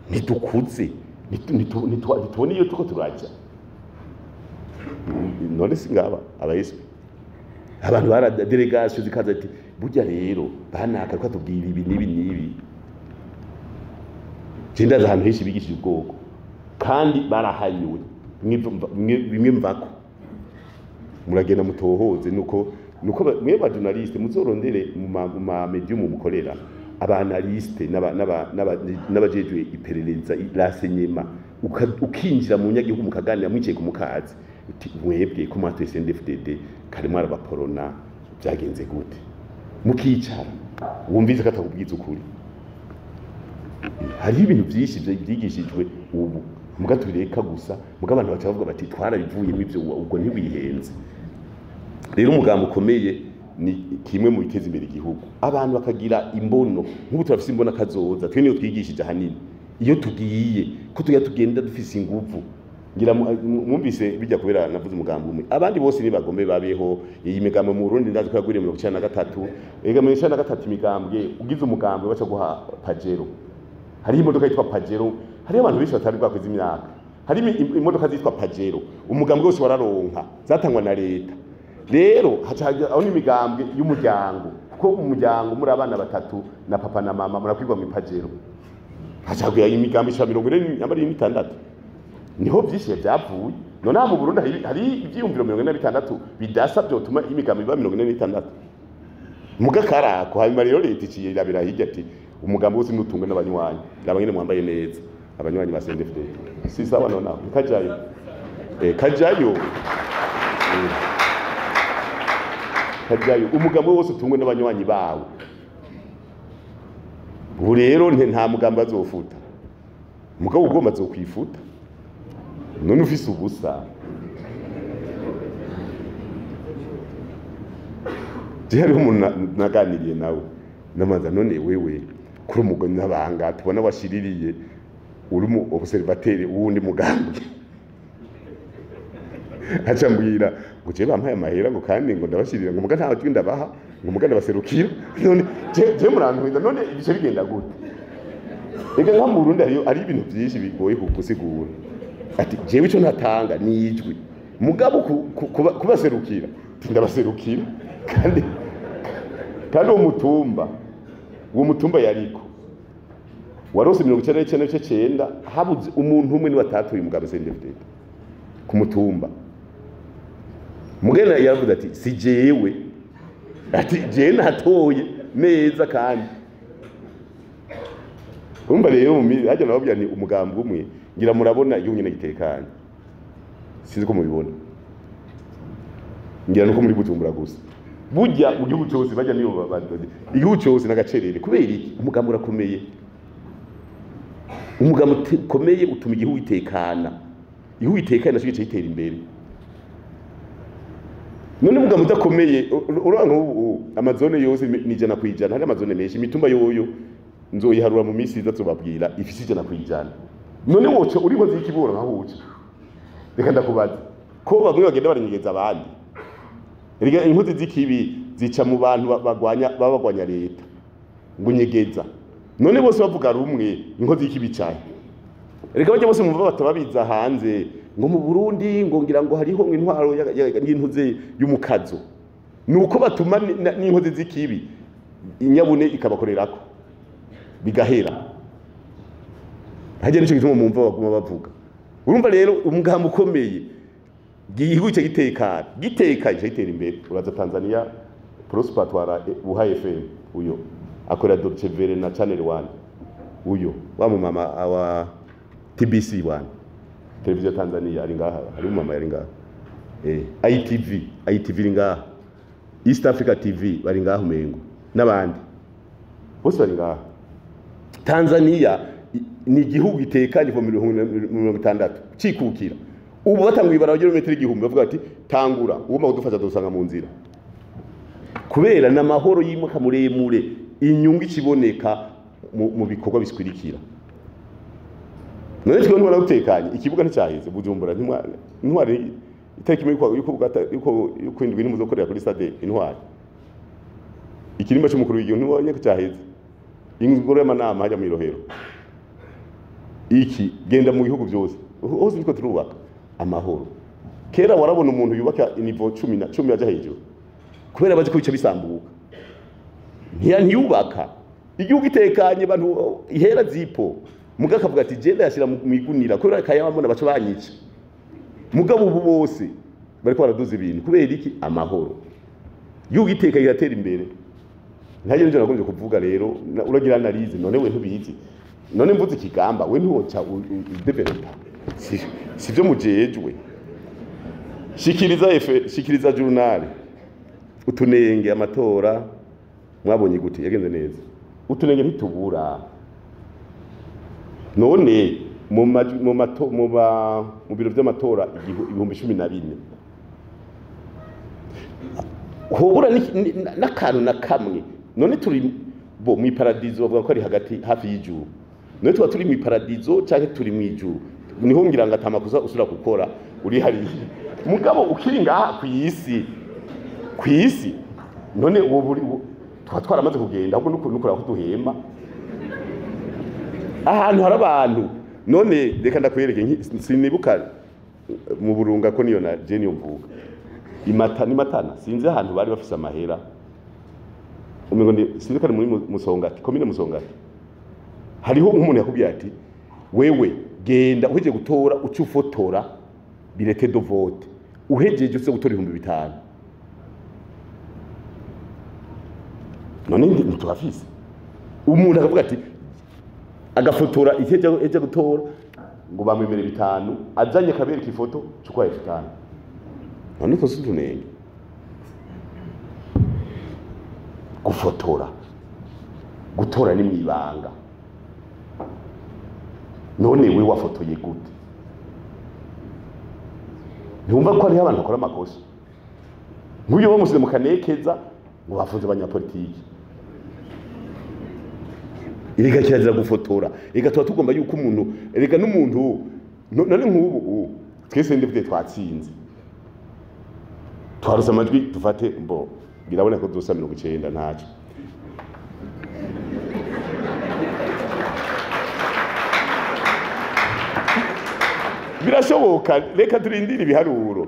ntitukuze, ntitubone iyo tuko turaja. None singaba aba SP abantu bara delegation zikaza ati burya rero banaka ko atubwira ibi nibi nibi. Jinda ahantu henshi bigishije ubwoko kandi barahanywe bimwe mvako. Muragenda mutohoze nuko mwe ba journaliste muzorondere mu ma medium mukorera abanaliste n'abajejwe iperereza renseignement, ukinjira mu nyagihugu mukaganira mwicaye ku mukazi uti mwebwe ko mwatoye CNDD-FDD kare mwarabaporona byagenze gute? Mukicara wumvize ko atakubwiza ukuri. Hariho ibintu byinshi byigishijwe ubu muga tubireka gusa, muga abantu baca bavuga bati twarabivuyemo ivyo, ubwo ntiwihenze. Rero umugambo ukomeye ni kimwe mu biteza imbere igihugu, abantu bakagira imbono. Nk'ubu turafise imbono kazoza, twe niyo twigishije ahanini. Iyo tugiye ko tujya tugenda dufise inguvu, ngira mwumvise bijya kubera navuze umugambo umwe, abandi bose ni bagombe babeho. Iyi migambo mu Burundi ndazi ko yagwiriye 93, ega 93 imigambwe ugize umugambo baca guha Pajero. Hariho imodoka yitwa Pajero, hariho abantu benshi batari bwakweza imyaka, hari imodoka zitwa Pajero, umugambi wose wararonka, zatangwa na leta. Rero haca aho n'imigambwe y'umuryango, kuko umuryango muri abana batatu na papa na mama murakwirwa mu Pajero. Haca imigambi ishika 46 niho byishiye byavuye. None mu Burundi hari ivyiyumviro 46 bidasa byotuma imigambi iba 46 muga karako. Hanyuma rero leta iciye irabira hirya ati umugambi wose nutungwe n'abanywanyi, abanyene mwambaye neza, abanywanyi ba CNDD-FDD si sawa. None kajayo kajayo kajayo, umugambi wose utungwe n'abanywanyi bawe. Ubu rero nta mugambi azofuta, mugabo ugomba azokwifuta. None ufise ubusa. Je hariho umuntu naganiriye nawe namaza, none wewe kuri umugoni n'abanga tubona washiririye uri mu observateur wundi mugambwe, aca mbwira ngo je bampaye amahera ngo kandi ngo ndabashirira ngo muga nta jwi ndabaha ngo muga ndabaserukira. None je murantuza, none ibice bigenda gute? Ega nka mu Burundi hari ibintu byinshi bigoye kugusigura. Ati jewe ico ntatanga ni ijwi, mugabo kubaserukira ndabaserukira. Kandi uwo mutumba yariko warose 99.9, habuze umuntu umwe ni watatuye umugabo CNDD-FDD ku mutumba. Mugena yaravuze ati si jewe, ati jewe natoye neza. Kandi urumva rero hajya nababwira ni umugambi umwe, ngira murabona igihugu nyene gitekanye, sinzi ko mubibona, ngira nuko muri Bujumbura gusa. Burya mu gihugu cyose bajya niyo igihugu cyose n'agacerere. Kubera iki? Umugambi urakomeye, umugambi ukomeye utuma igihugu gitekana, igihugu gitekana naco gica gitera imbere. None umugambi udakomeye, urabona ubu amazone yose ni 100%, hari amazone menshi, imitumba yoyo nzoyiharura mu minsi iza tubabwira ifise 100%. None woca uri nkozi y'ikibura nka woca, reka ndakubaza ko bamwe bagenda baranyegeza abandi. Erega inkozi z'ikibi zica mu bantu babagwanya leta ngo nyegeza. None bose bavuga rumwe, inkozi y'ikibi cahe? Erega bajya bose mumva batababiza hanze ngo mu Burundi ngo ngira ngo hariho intwaro y'intuze y'umukazo, nuko batuma n'inkozi z'ikibi inyabune ikabakorerako bigahera. Hajya nico gituma mumva baguma bavuga. Urumva rero umugambi ukomeye igihugu cyo gitekanye gitera imbere. Uraza Tanzania Prosper twara Buha FM Uyo akorera Deutsche Welle na Channel 1, uyo wa mumama wa TBC 1, televiziyo Tanzania, ari ngaha. Hari umumama yari ngaha, ITV, ITV iri ngaha, East Africa TV bari ngaha umengo, n'abandi bose bari ngaha. Tanzania ni igihugu gitekanye kuva 1960 cikukira. Ubu batanguye ibarabara ry'ibirometero 1000, bavuga ati tangura ugomba kudufasha dusanga mu nzira, kubera n'amahoro y'imwaka muremure, inyungu ikiboneka mu bikorwa bikwirikira. None twe ntwara utekanye, ikibuga nticyaheze Bujumbura, ntwari itariki imwe yuko indwi ntimuzokorera kuri stade Intwari, ikirimba cy'umukuru w'igihugu ntibonye ko cyaheze, ingoro y'amanama hajya mu Irohero, iki genda mu bihugu byose hose niko turubaka amahoro. Kera warabona umuntu yubaka niveau 10 na 10 aja hejuru, kubera bazi ko bice bisambuka, ntiyubaka igihugu itekanye, abantu ihera zipo. Mugabo akavuga ati genda yashira mu igunira kubera kayabamona baco banyica. Mugabo ubu bose bariko baraduza ibintu kubera iki? Amahoro. Igihugu iteka iratera imbere. Ntaje nje nagombye kuvuga rero, uragira analyse, none we ntubizi, none mvuze ikigamba we ntiwoca udevelopa, sivyo mujejwe. Shikiriza efe, shikiriza journal utunenge amatora mwabonye gute yagenze neza? Utunenge ntitubura. None mu biro by'amatora 14,000 hobura n'akantu na kamwe. None turi bo mu paradizo, bavuga ko ari hagati hafi y'ijuru. None tuba turi mu paradizo canke turi mu ijuru? Niho ngira ngo atamakuza usura gukora uri hariya, mugabo ukiri ngaha kw'isi, kw'isi none ubu tuba twaramaze kugenda, ahubwo nukora ko duhema ahantu hari abantu. None reka ndakwereke, sinibuka mu Burunga ko niyo na je niyo mvuga imata ni matana, sinzi ahantu bari bafise amahera umengo ni sinzi ko ari muri Musongati, komine Musongati. Hariho nk'umuntu yakubwiye ati wewe genda uhejeje gutora uca ufotora bulletin de vote, uhejeje uze gutora 5000. None ntitubafise. Umuntu akavuga ati agafotora ikeje gutora ngo bamwemere 5, azanye kabereka ifoto cukwa 5. None ko tunenge gufotora, gutora ni mwibanga. None we wafotoye gute? Ntiwumva ko hariho abantu bakora amakosa? Nk'uyu bamusize mu kanekeza ngo bafunze abanyapolitiki. Erega kirazira gufotora. Erega tuba tugomba yuko umuntu, erega n'umuntu, none nk'ubu twese ndivute twatsinze, twarose amajwi dufate mbo biraboneka ko dusa 90 ntaco. Birashoboka, reka turindire ibiharuro.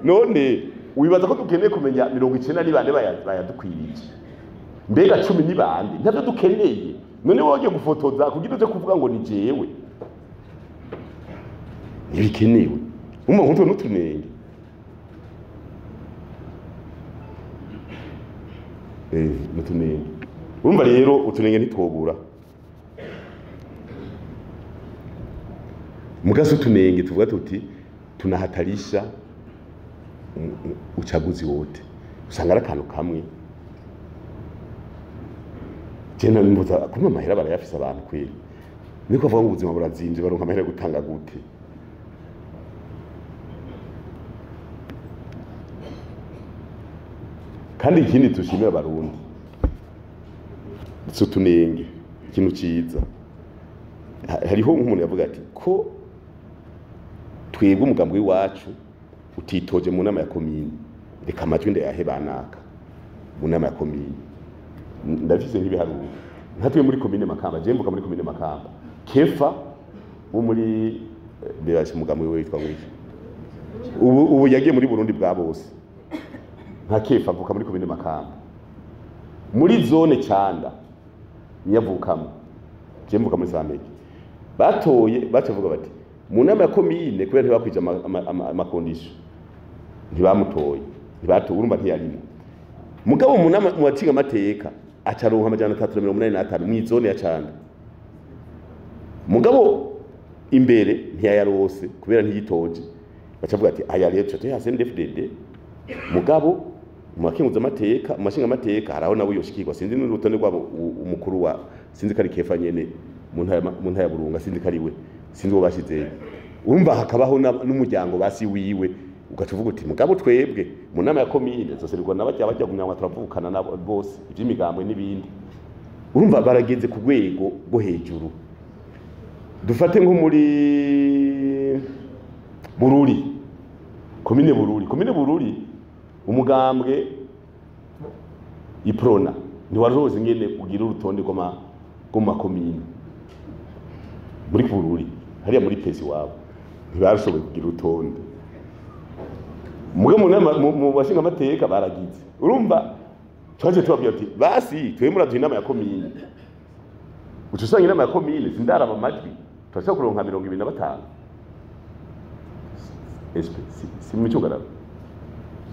None wibaza ko dukeneye kumenya 90 ni bande bayadukwirije, mbega 10 ni bande? Ntavyo dukeneye. None wowe ugiye gufotoza kugira uje kuvuga ngo ni jewe, ntibikenewe. Umva nk'utwo n'utunenge n'utunenge. Urumva rero utunenge ntitwobura. Mugasi utunenge tuvuga tuti tunahatarisha uchaguzi wote, usanga ari akantu kamwe. Jena nimbuza kuma amahera barayafise abantu kweli, niko avuga ngo ubuzima burazimvye, baronka amahera gutanga gute? Kandi ikindi tushimira abarundi utunenge, ikintu ciza hariho nk'umuntu yavuga ati ko twebwe umugambi w'iwacu utitoje mu nama ya komine, reka amajwi ndayahe banaka mu nama ya komine. Ndafise nk'ibiharuro nka muri komine Makamba, je mvuka muri komine Makamba, Kefa wo muri bebashe umugambi we witwa ngwiki ubu yagiye muri Burundi bwa bose, nka Kefa avuka muri komine Makamba muri zone Canda niyavukamo, je mvuka muri Sameke. Batoye bacavuga bati mu nama ya komine kubera ntibakwije amakondisho ntibamutoye, ntibatoye, urumva ntiyarimo. Mugabo mu nama mu bacinga amateka acaronka 385 mu zone ya Canda. Mugabo imbere ntiyayarose kubera ntiyitoje, bacavuga ati aya rero tuya CNDD-FDD. Mugabo mu bakenguza amateka, mu mashinga amateka haraho nabo yoshikirwa, sinzi n'urutonde rwabo umukuru wa sinzi kari Kefa nyene mu ntara ya Burunga, sinzi kari we, sinzi uwo bashizeyo. Urumva hakabaho n'umuryango basi wiwe, ugaca uvuga uti mugabo twebwe mu nama ya komine zoserwa n'abajya bajya kumyangwa turavukana nabo bose iby'imigambwe n'ibindi. Urumva barageze ku rwego rwo hejuru. Dufate nko muri Bururi, komine Bururi, komine Bururi umugambwe Iprona ntiwarose ngene ugira urutonde rw'ama komine muri Bururi, hariya muri pesi wabo ntibashoboye kugira urutonde. Muge mu bashinga amateka baragize. Urumva twaje tubabwira ati basi twe muraduha inama ya komine, uca usanga inama ya komine sindaraba amajwi turashobora kuronka 25 SP si mu cyugararo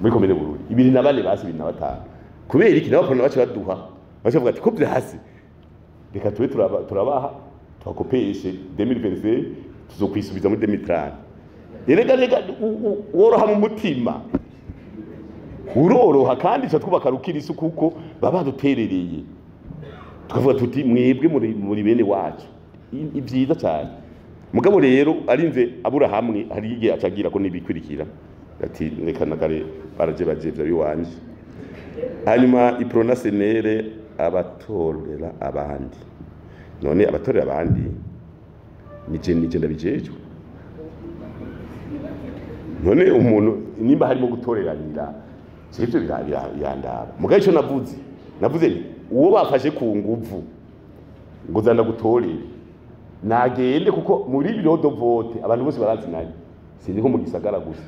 muri komine Bururi 24 basi 25. Kubera iki nabo baca baduha, baca bavuga ati ko byahasi reka tube turabaha twakopeshe 2025 tuzokwisubiza muri 2030. Erega rega woroha mu mutima, uroroha kandi cyo twubaka rukirisu kuko baba duterereye, tukavuga tuti mwebwe muri bene wacu ibyiza cyane. Mugabo rero arinze abura hamwe hari igihe acagira ko nibikwirikira ati reka nakare baraje bajevya biwanje. Hanyuma Iprona senere abatorera abandi, none abatorera abandi nije ndabijejwe. None umuntu nimba harimo gutoreranira sivyo birandaba. Mugabo ico navuze nti uwo bafashe ku nguvu ngo zanda gutorere nagende, kuko muri bureau de vote abantu bose barazinanye, sinzi nko mu gisagara gusa.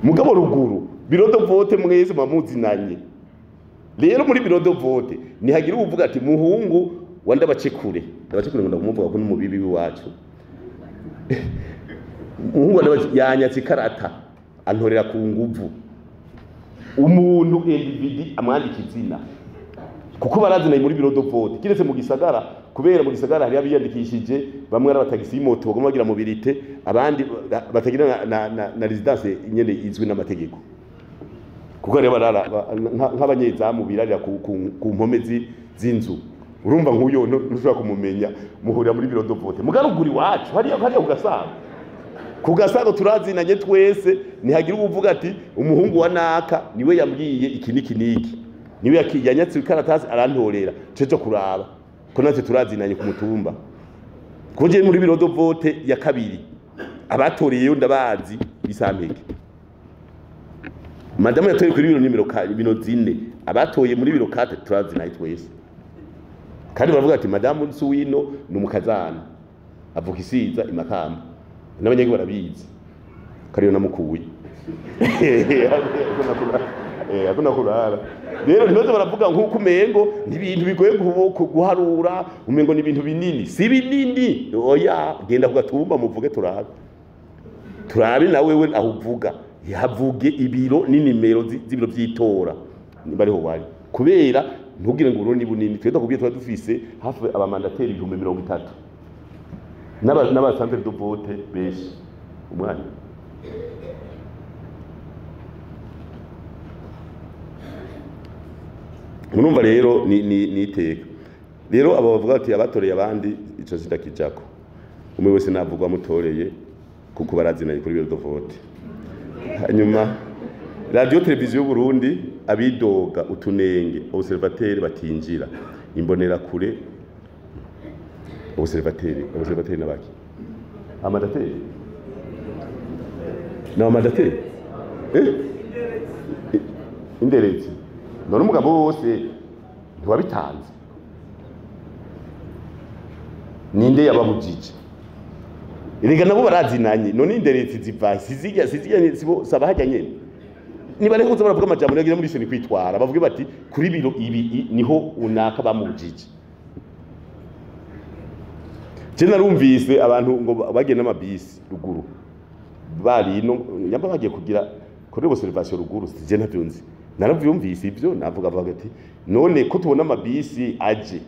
Mugabo ruguru bureau de vote mwese mamuzinanye. Rero muri bureau de vote nihagira uvuga ati muhungu wa ndabacekure, ndabacekure ngo ndakumuvuga ko n'umubibi wacu muhungu yanyatse ikarata antorera ku nguvu. Umuntu individu amwandika izina kuko barazinanye muri bureau de vote, kiretse mu gisagara, kubera mu gisagara hari abiyandikishije bamwe ari abatagisi y'imoto bagomba bagira mobilité, abandi batagira na residence nyene izwi n'amategeko, kuko rero barara nk'abanyezamu birarira ku mpome z'inzu. Urumva nk'uyo ntushobora kumumenya, muhurira muri bureau de vote. Mugaruguri wacu hariya ku Gasago turazinanye twese, ntihagira uvuga ati umuhungu wa naka niwe yambwiye iki niki niki, niwe yanyatse ikaratasi arantorera cejo kuraba ko natwe turazinanye ku mutumba. Koje muri bureau de vote ya kabiri abatoreyeyo ndabazi bisampeke. Madamu yatoye kuri biro nimero bino zine, abatoye muri biro 4 turazinanye twese. Kandi baravuga ati madamu Nsuwino ni umukazana avuka isiza imakamba, n'abanyagihugu barabizi kariyo namukuye akuna kurara. Rero ntibaze baravuga nkuko umengo ni ibintu bigoye guharura, umengo ni ibintu binini. Si binini, oya genda kugatumba muvuge turabe turabe na wewe aho uvuga yavuge ibiro n'inimero z'ibiro by'itora nimba ariho wari, kubera ntugire ngo uroni bunini. Twe ndakubwiye tuba dufise hafi abamandateri 30,000 n'abasanzwe de vote benshi umwanya. Murumva rero ni iteka. Rero abo bavuga ati abatoreye abandi ico sindakijako, umwe wese navugwa mutoreye kuko barazinanye kuri bureau de vote. Hanyuma radio televiziyo Burundi abidoga utunenge observateur batinjira imbonera kure observateur nabaki amadateri na amadateri inderetse. None umugabo wose ntiwabitanze, ninde yababujije? Erega nabo barazinanye. None inderetse ziva sizijya sibo sabahajya nyene niba reko baravuga amajambo yagira muri seni kwitwara, bavuge bati kuri biro ibi niho unaka bamubujije. Je narumvise abantu ngo bagiye n'amabisi ruguru bari no nyamba bagiye kugira kuri observation ruguru, je ntavyonzi Naravyumvise ivyo navuga avuga ati none ko tubona amabisi aje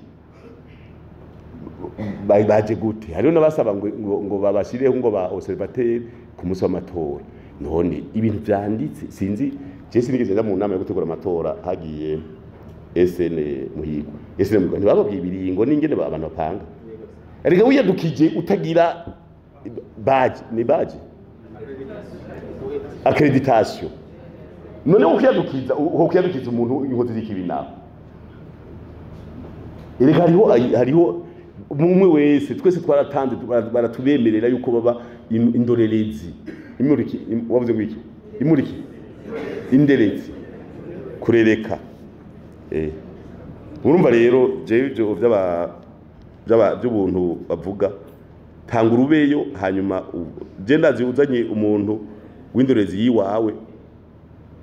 baje gute? Hariho n'abasaba ngo babashireho ngo ba observateur ku munsi w'amatora. None ibintu vyanditse sinzi, je sinigeze nja mu nama yo gutegura amatora hagiye SN Muhigwa. SN Muhigwa ntibababwiye ibiringo n'ingene abantu bapanga. Erega wiyadukije utagira badge, ni badge accreditation. None ukiyadukiza umuntu inkozi z'ikibi nawe. Erega hariho umwe wese, twese twaratanze, baratubemerera yuko baba indorerezi. Imuriki, wavuze ngo iki? Imuriki. Inderezi. Kurereka. Urumva rero jewe ivyo by'ubuntu bavuga tanga urubeyo, hanyuma je ndazi uzanye umuntu w'indorezi yiwawe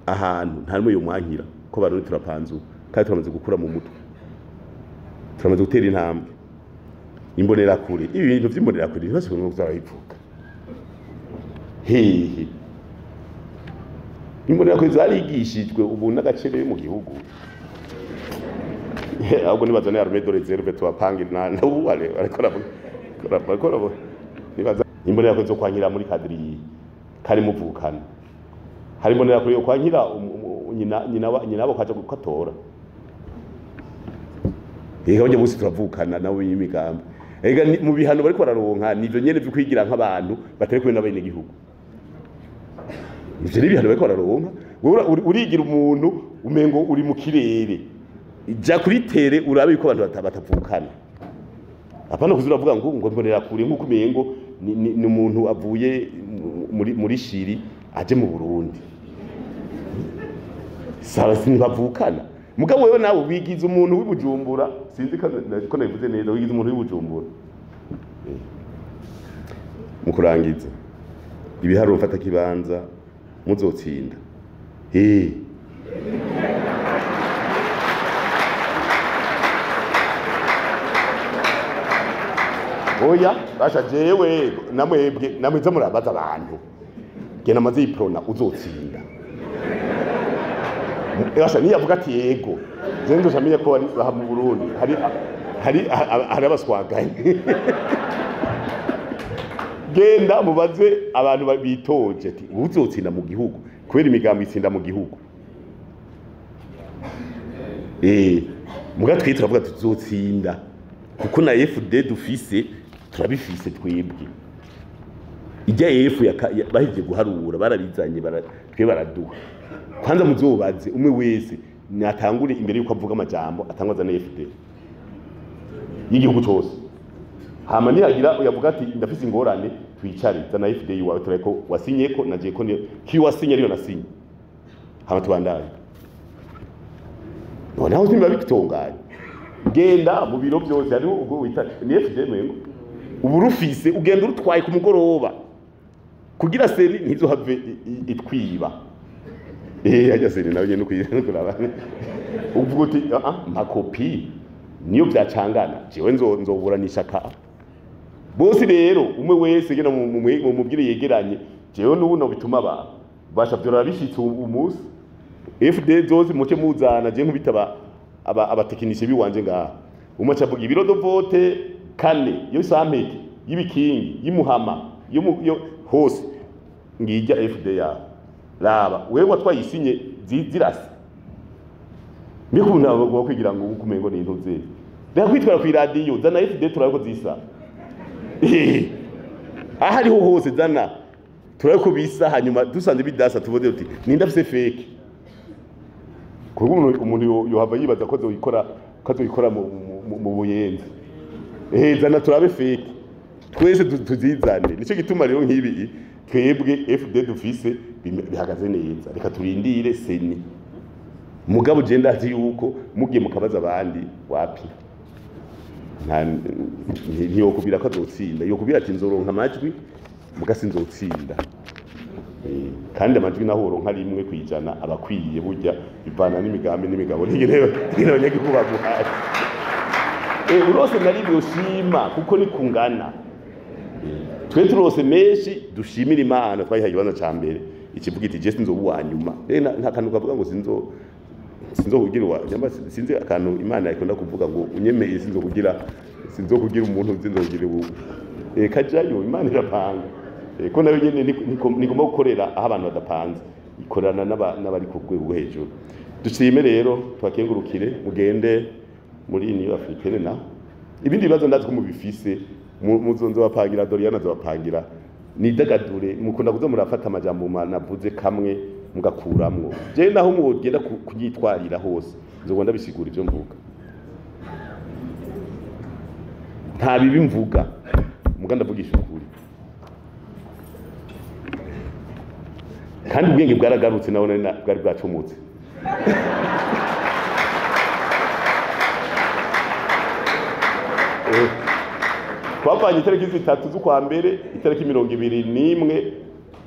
ahantu nta numwe yomwankira ko barundi turapanzu kandi turamaze gukura mu mutwe, turamaze gutera intambwe. Imbonerakure, ibi bintu vy'imbonerakure ntibasubire kuzabivuga hehe. Imbonerakure zarigishijwe ubu n'agaciro mu gihugu, ahubwo nibazane armée de réserve tubapange na ubu ariko ravuga nibaza imbonerakure zo kwankira muri kadiri kari muvukana. Hari imbonerakure yo kwankira nyina bo kaje gukatora. Ega burya bose turavukana nawe y'imigambi. Ega mu bihano bariko bararonka nivyo nyene vyo kwigira nk'abantu batari kumwe n'abene gihugu. Ivyo ni ibihano bariko bararonka. Wewe urigira umuntu umengo uri mu kirere. Ija kuri tere urabe yuko abantu batavukana. Apana kuzura avuga ngo mbonera kure nkuko umengo ni umuntu avuye muri Shiri aje mu Burundi. Sara sinibavukana. Mugabo wewe nawe wigize umuntu w'ibujumbura, sinzi ko nabivuze neza, wigize umuntu w'ibujumbura. Mu kurangiza ibiharuro mfata kibanza muzotsinda. Oya basha jewe namwebwe namwiza murabaza abantu. Gena maze iprona uzotsinda. Basha niyavuga ati yego. Je ndoshamenya ko ari aha mu Burundi hari abaswaganye. Genda mubaze abantu bitoje ati uzotsinda mu gihugu kubera imigambi itsinda mu gihugu. Muga twitira avuga tuzotsinda kuko na FD dufise turabifise twebwe. Ijya F bahivye guharura barabizanye twe baraduha. Kwanza muzobaze umwe wese natangure imbere yuko avuga amajambo atangwaza na FD y'igihugu cyose. Hama nihagira uyavuga ati ndafise ingorane twicare zana FD yiwawe tureko wasinye ko naje ko ki wasinye ariyo nasinye. Hama tubandanye. None aho simba bikitonganye. Genda mu biro byose ari ubwo wita ni FD mwengo. Uburufise ugenda urutwaye ku mugoroba kugira seni ntizohave itwiba. Ajya seni nawe nyene kuraba. Uvuga uti mpa kopi niyo byacangana jewe nzoburanisha ka. Bose rero umwe wese gena mu mubwire yegeranye jewe n'ubu no bituma abantu basha byora bishitse umunsi FD zose muke muzana je nkubita abatekinisiye biwanje ngaha. Umwe acavuga ibiro do vote kane yo sampeke y'ibikingi y'imuhama yo hose ngijya FD ya raba wewe watwayisinye zirasa. Mbikunda bagwa kwigira ngo ukumengo ni intuze. Reka kwitwara ku radio zana FD turabiko zisa. Aha ariho hose zana turabiko bisa hanyuma dusanze bidasa tuvuze uti ninda afise fake. Kuko umuntu yohava yibaza ko azoyikora mu buyenzi. Zana turabe fake. Twese tuzizane. Nico gituma rero nkibi twebwe FD dufise bihagaze neza. Reka turindire seni. Mugabo je ndazi yuko mugiye mukabaza abandi wapi. Ntiyokubira ko azotsinda. Yokubira ati nzoronka amajwi muga sinzotsinda. Kandi amajwi naho uronka rimwe kwijana abakwiye burya bivana n'imigambi n'imigabo n'ingene abanyagihugu baguhaye. Urose nari ushima kuko ni kungana. Twe turose menshi dushimira Imana twayihaye ikibanza ca mbere. Ikivuga iti je sinzoba uwa nyuma. Nta kantu kavuga ngo sinzo Sinzokugira nyamba, sinzi akantu Imana ikunda kuvuga ngo unyemeye sinzokugira umuntu, sinzokugira ubu kajayo. Imana irapanga, ko nayo nyene nigomba gukorera aho abantu badapanze, ikorana n'abari ku rwego rwo hejuru. Dushime rero, twakengurukire, mugende muri Union Africaine na ibindi bibazo ndazi ko mubifise, muzonzo bapangira Doriana zobapangira. Nidagadure, mukunda kuza murafata amajambo navuze kamwe mugakuramwo. Je naho mugenda kunyitwarira hose, nzogenda ndabisigura ivyo mvuga. Nta bibi mvuga, muga ndavugisha ukuri, kandi ubwenge bwaragarutse naho nari bwari bwacomotse. Twavanye itariki 3 z'ukwa mbere, itariki 21,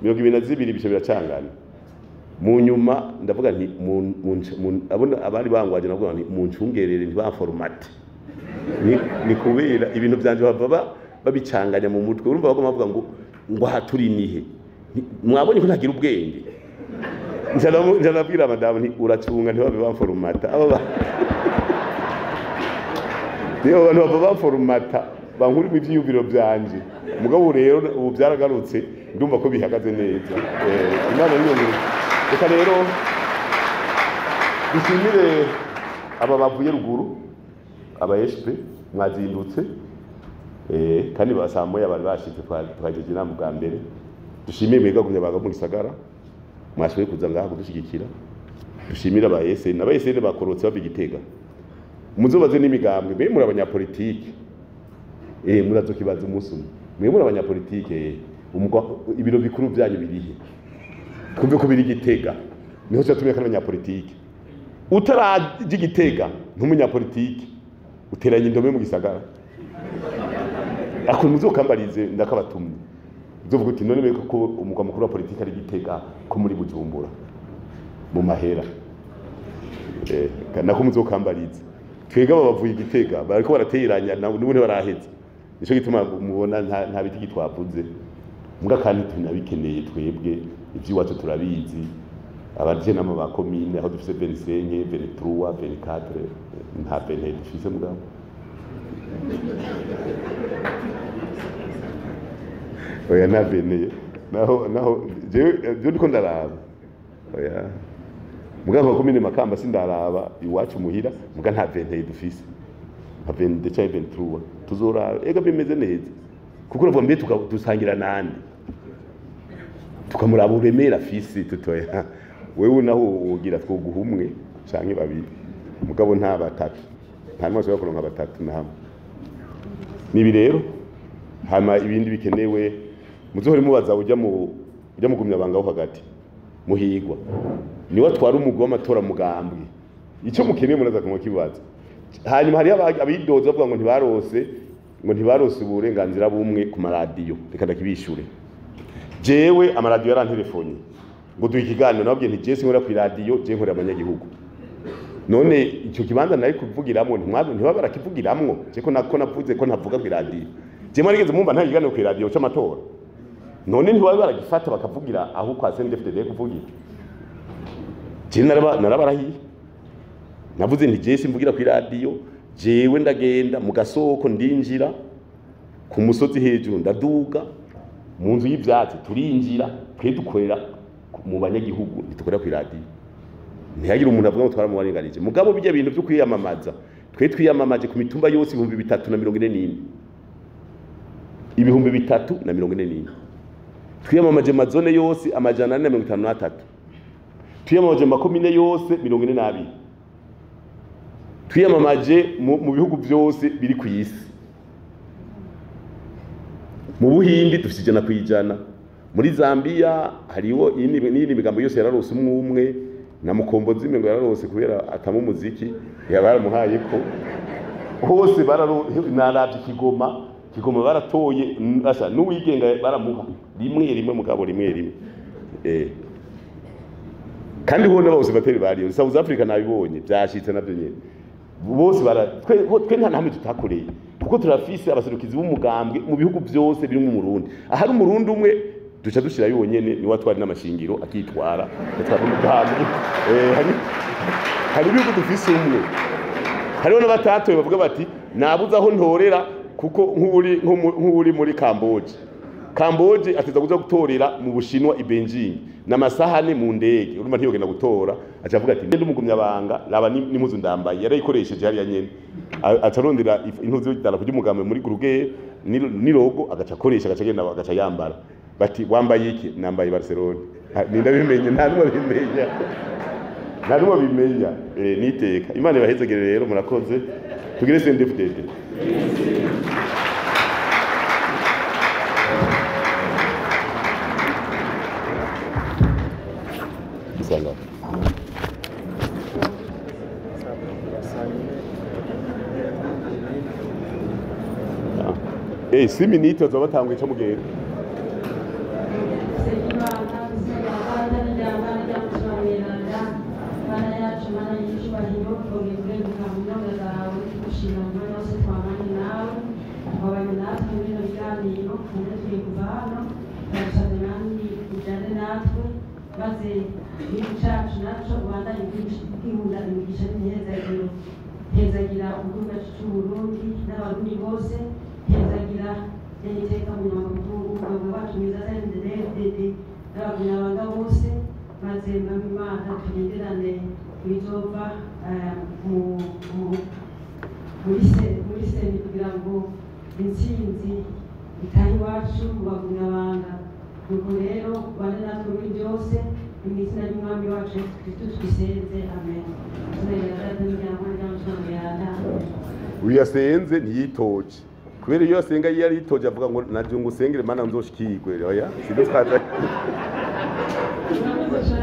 22, bice biracangana. Mu nyuma ndavuga nti abona abari bangwaje, ndavuga nti muncungerere ntibaformate, ni kubera ibintu byanje bava babicanganya mu mutwe. Urumva bagoma bavuga ngo aha turi nihe? Mwabonye ko ntagira ubwenge. Njanabwira madamu nti uracunga ntibabe bamformata aba niyo bantu bava baformata bankuri mu ivyiyumviro byanje. Mugabo rero ubu byaragarutse, ndumva ko bihagaze neza. Imana niyo nkuru. Reka rero dushimire aba bavuye ruguru, aba SP mwazindutse, kandi basamoya bari bashitse, twagejeje inama bwa mbere. Dushimire mwebwe bagumye baga mu gisagara, mwashoboye kuza ngaha kudushigikira. Dushimire aba SN, aba SN bakorotse bava Igitega. Muzobaze n'imigambwe, mwe muri abanyapolitike, murazokibaza umunsi umwe. Mwe muri abanyapolitike, ibiro bikuru byanyu birihe? Twumve ko biri Igitega, niho tuzatumira kandi abanyapolitike. Utaraja Igitega ntumunyapolitike, uteranya indome mu gisagara. Ako muzokambarize ndakabatumye, uzovuga uti none mbega ko umugwa mukuru wa politike ari Igitega, ko muri Bujumbura mu mahera? Nako muzokambarize. Twebwe aba bavuye Igitega bariko barateranya n'ubu ntibaraheza, nico gituma mubona nta biti twavuze. Mbwa kandi tunabikeneye twebwe, ivy'iwacu turabizi. Abaje nama ba komine aho dufise 25, 23, 24, nta 20 dufise mugabo. Oya, nta 20 naho jewe ndiko ndaraba. Oya, mugabo wa komine Makamba sindaraba iwacu muhira, muga nta 20 dufise, nka 22 canke 23 tuzoraba. Ega bimeze neza kuko uravuga mbe dusangira nande, tukamuraba uremera afise, tutoya wewe naho wogira twoguha umwe canke babiri, mugabo nta batatu, nta numwe ashobora kuronka batatu na hamwe. Nibi rero hama ibindi bikenewe muzohore mubaza ujya mu ujya mugumya banga wo hagati muhigwa, niwe atwara umugwi w'amatora mugambwe. Icyo mukeneye muraza kumukibaza. Hanyuma hari abidoza bavuga ngo ntibarose uburenganzira bumwe ku maradiyo. Reka ndakibishure. Jewe amaradiyo yarantelefone ngo duhe ikiganiro, nababwiye nti je sinkorera kw'iradiyo, je nkorera abanyagihugu. None icyo kibanza nari kuvugiramwo ntibaba barakivugiramwo? Je ko nako navuze ko ntavuga kw'iradiyo, je mwarigeze mumva nta kiganiro kw'iradiyo c'amatora? None ntibaba baragifata bakavugira aho kwa CNDD-FDD kuvugira? Je narabarahiye, navuze nti je simvugira kw'iradiyo, jewe ndagenda mu gasoko, ndinjira ku musozi hejuru, ndaduga mu nzu y'ivyatsi, turinjira. Twe dukorera mu banyagihugu, ntitukorera kw'iradiyo. Ntihagire umuntu avuga ngo twaramubarenganije. Mugabo bijya bintu byo kwiyamamaza, twe twiyamamaje ku mitumba yose 3044, 3044. Twiyamamaje mu mazone yose 453, twiyamamaje mu makomine yose 42, twiyamamaje mu bihugu byose biri ku isi. Mu Buhindi dufite 100%, muri Zambia hariho n'iyindi migambo yose yararose umwe umwe, na Mukombozi ngo yararose kubera atama umuziki, yabaramuhaye ko hose bararo. Naravye Kigoma, Kigoma baratoye asa n'uwigenga baramuha rimwe rimwe, mugabo rimwe rimwe. Kandi ho n'abose bateri bariyo South Africa nabibonye byashitse navyo nyene bose bara twe nta namwe tutakoreye, kuko turafise abaserukizi b'umugambwe mu bihugu byose birimo Umurundi. Ahari Umurundi umwe duca dushira yonyene, niwe atwara n'amashingiro, akitwara atwara umugambwe. Hari Hari ibihugu dufise umwe, hariho n'abatatoye bavuga bati nabuze aho ntorera, kuko nk'uri muri Kamboje, Kamboje ateza kuza gutorera mu Bushinwa i Beijing n'amasahane mu ndege, urumva ntiyogenda gutora. Aca avuga ati ngende umugumyabanga, raba n'impuzu ndambaye yarayikoresheje hariya nyene. Aca arondera impuzu y'idarapo ry'umugambi muri Grugere ni logo, agaca akoresha, agaca agenda agaca yambara. Bati wambaye iki? Nambaye Barcelona. Nindabimenye, nta numwe abimenya, nta numwe abimenya. Niteka Imana ibahezegere rero, murakoze. Tugire CNDD-FDD. Salam. 6 minutes bazoba batanguye ico mugenda. Mana yacu, Mana y'icyubahiro, twongeye kurenguka mu nyonga zawe, tugushima mu mwanya wose twamanye nawe, wabanye natwe muri bino biganiro, kandi tugiye kuva hano, turagusabye Mwami ujyane natwe, maze igihugu cyacu naco ubandanye kwihunda imigisha n'imihezagiro. Hezagira igihugu cyacu c'Uburundi n'Abarundi bose, hezagira iteka umunyamabanga umugabo wacu mwiza CNDD-FDD n'abagumyabanga bose, maze Mwami Imana tugenderane ibizova muri seni kugira ngo intsinzi itahe iwacu mu bagumyabanga. Nuko rero bane natwe muri byose, ni mu izina ry'Umwami wacu Yesu Kristo twisenze, amen. Izina rya Data n'irya Mwana n'irya Mutima Mweranda. Uyu yasenze ntiyitoje, kubera iyo yasenga iyo yari yitoje avuga ngo naje ngo usengere Mana nzoshikirwe. Oya, sibyo twaza. Murakoze cyane.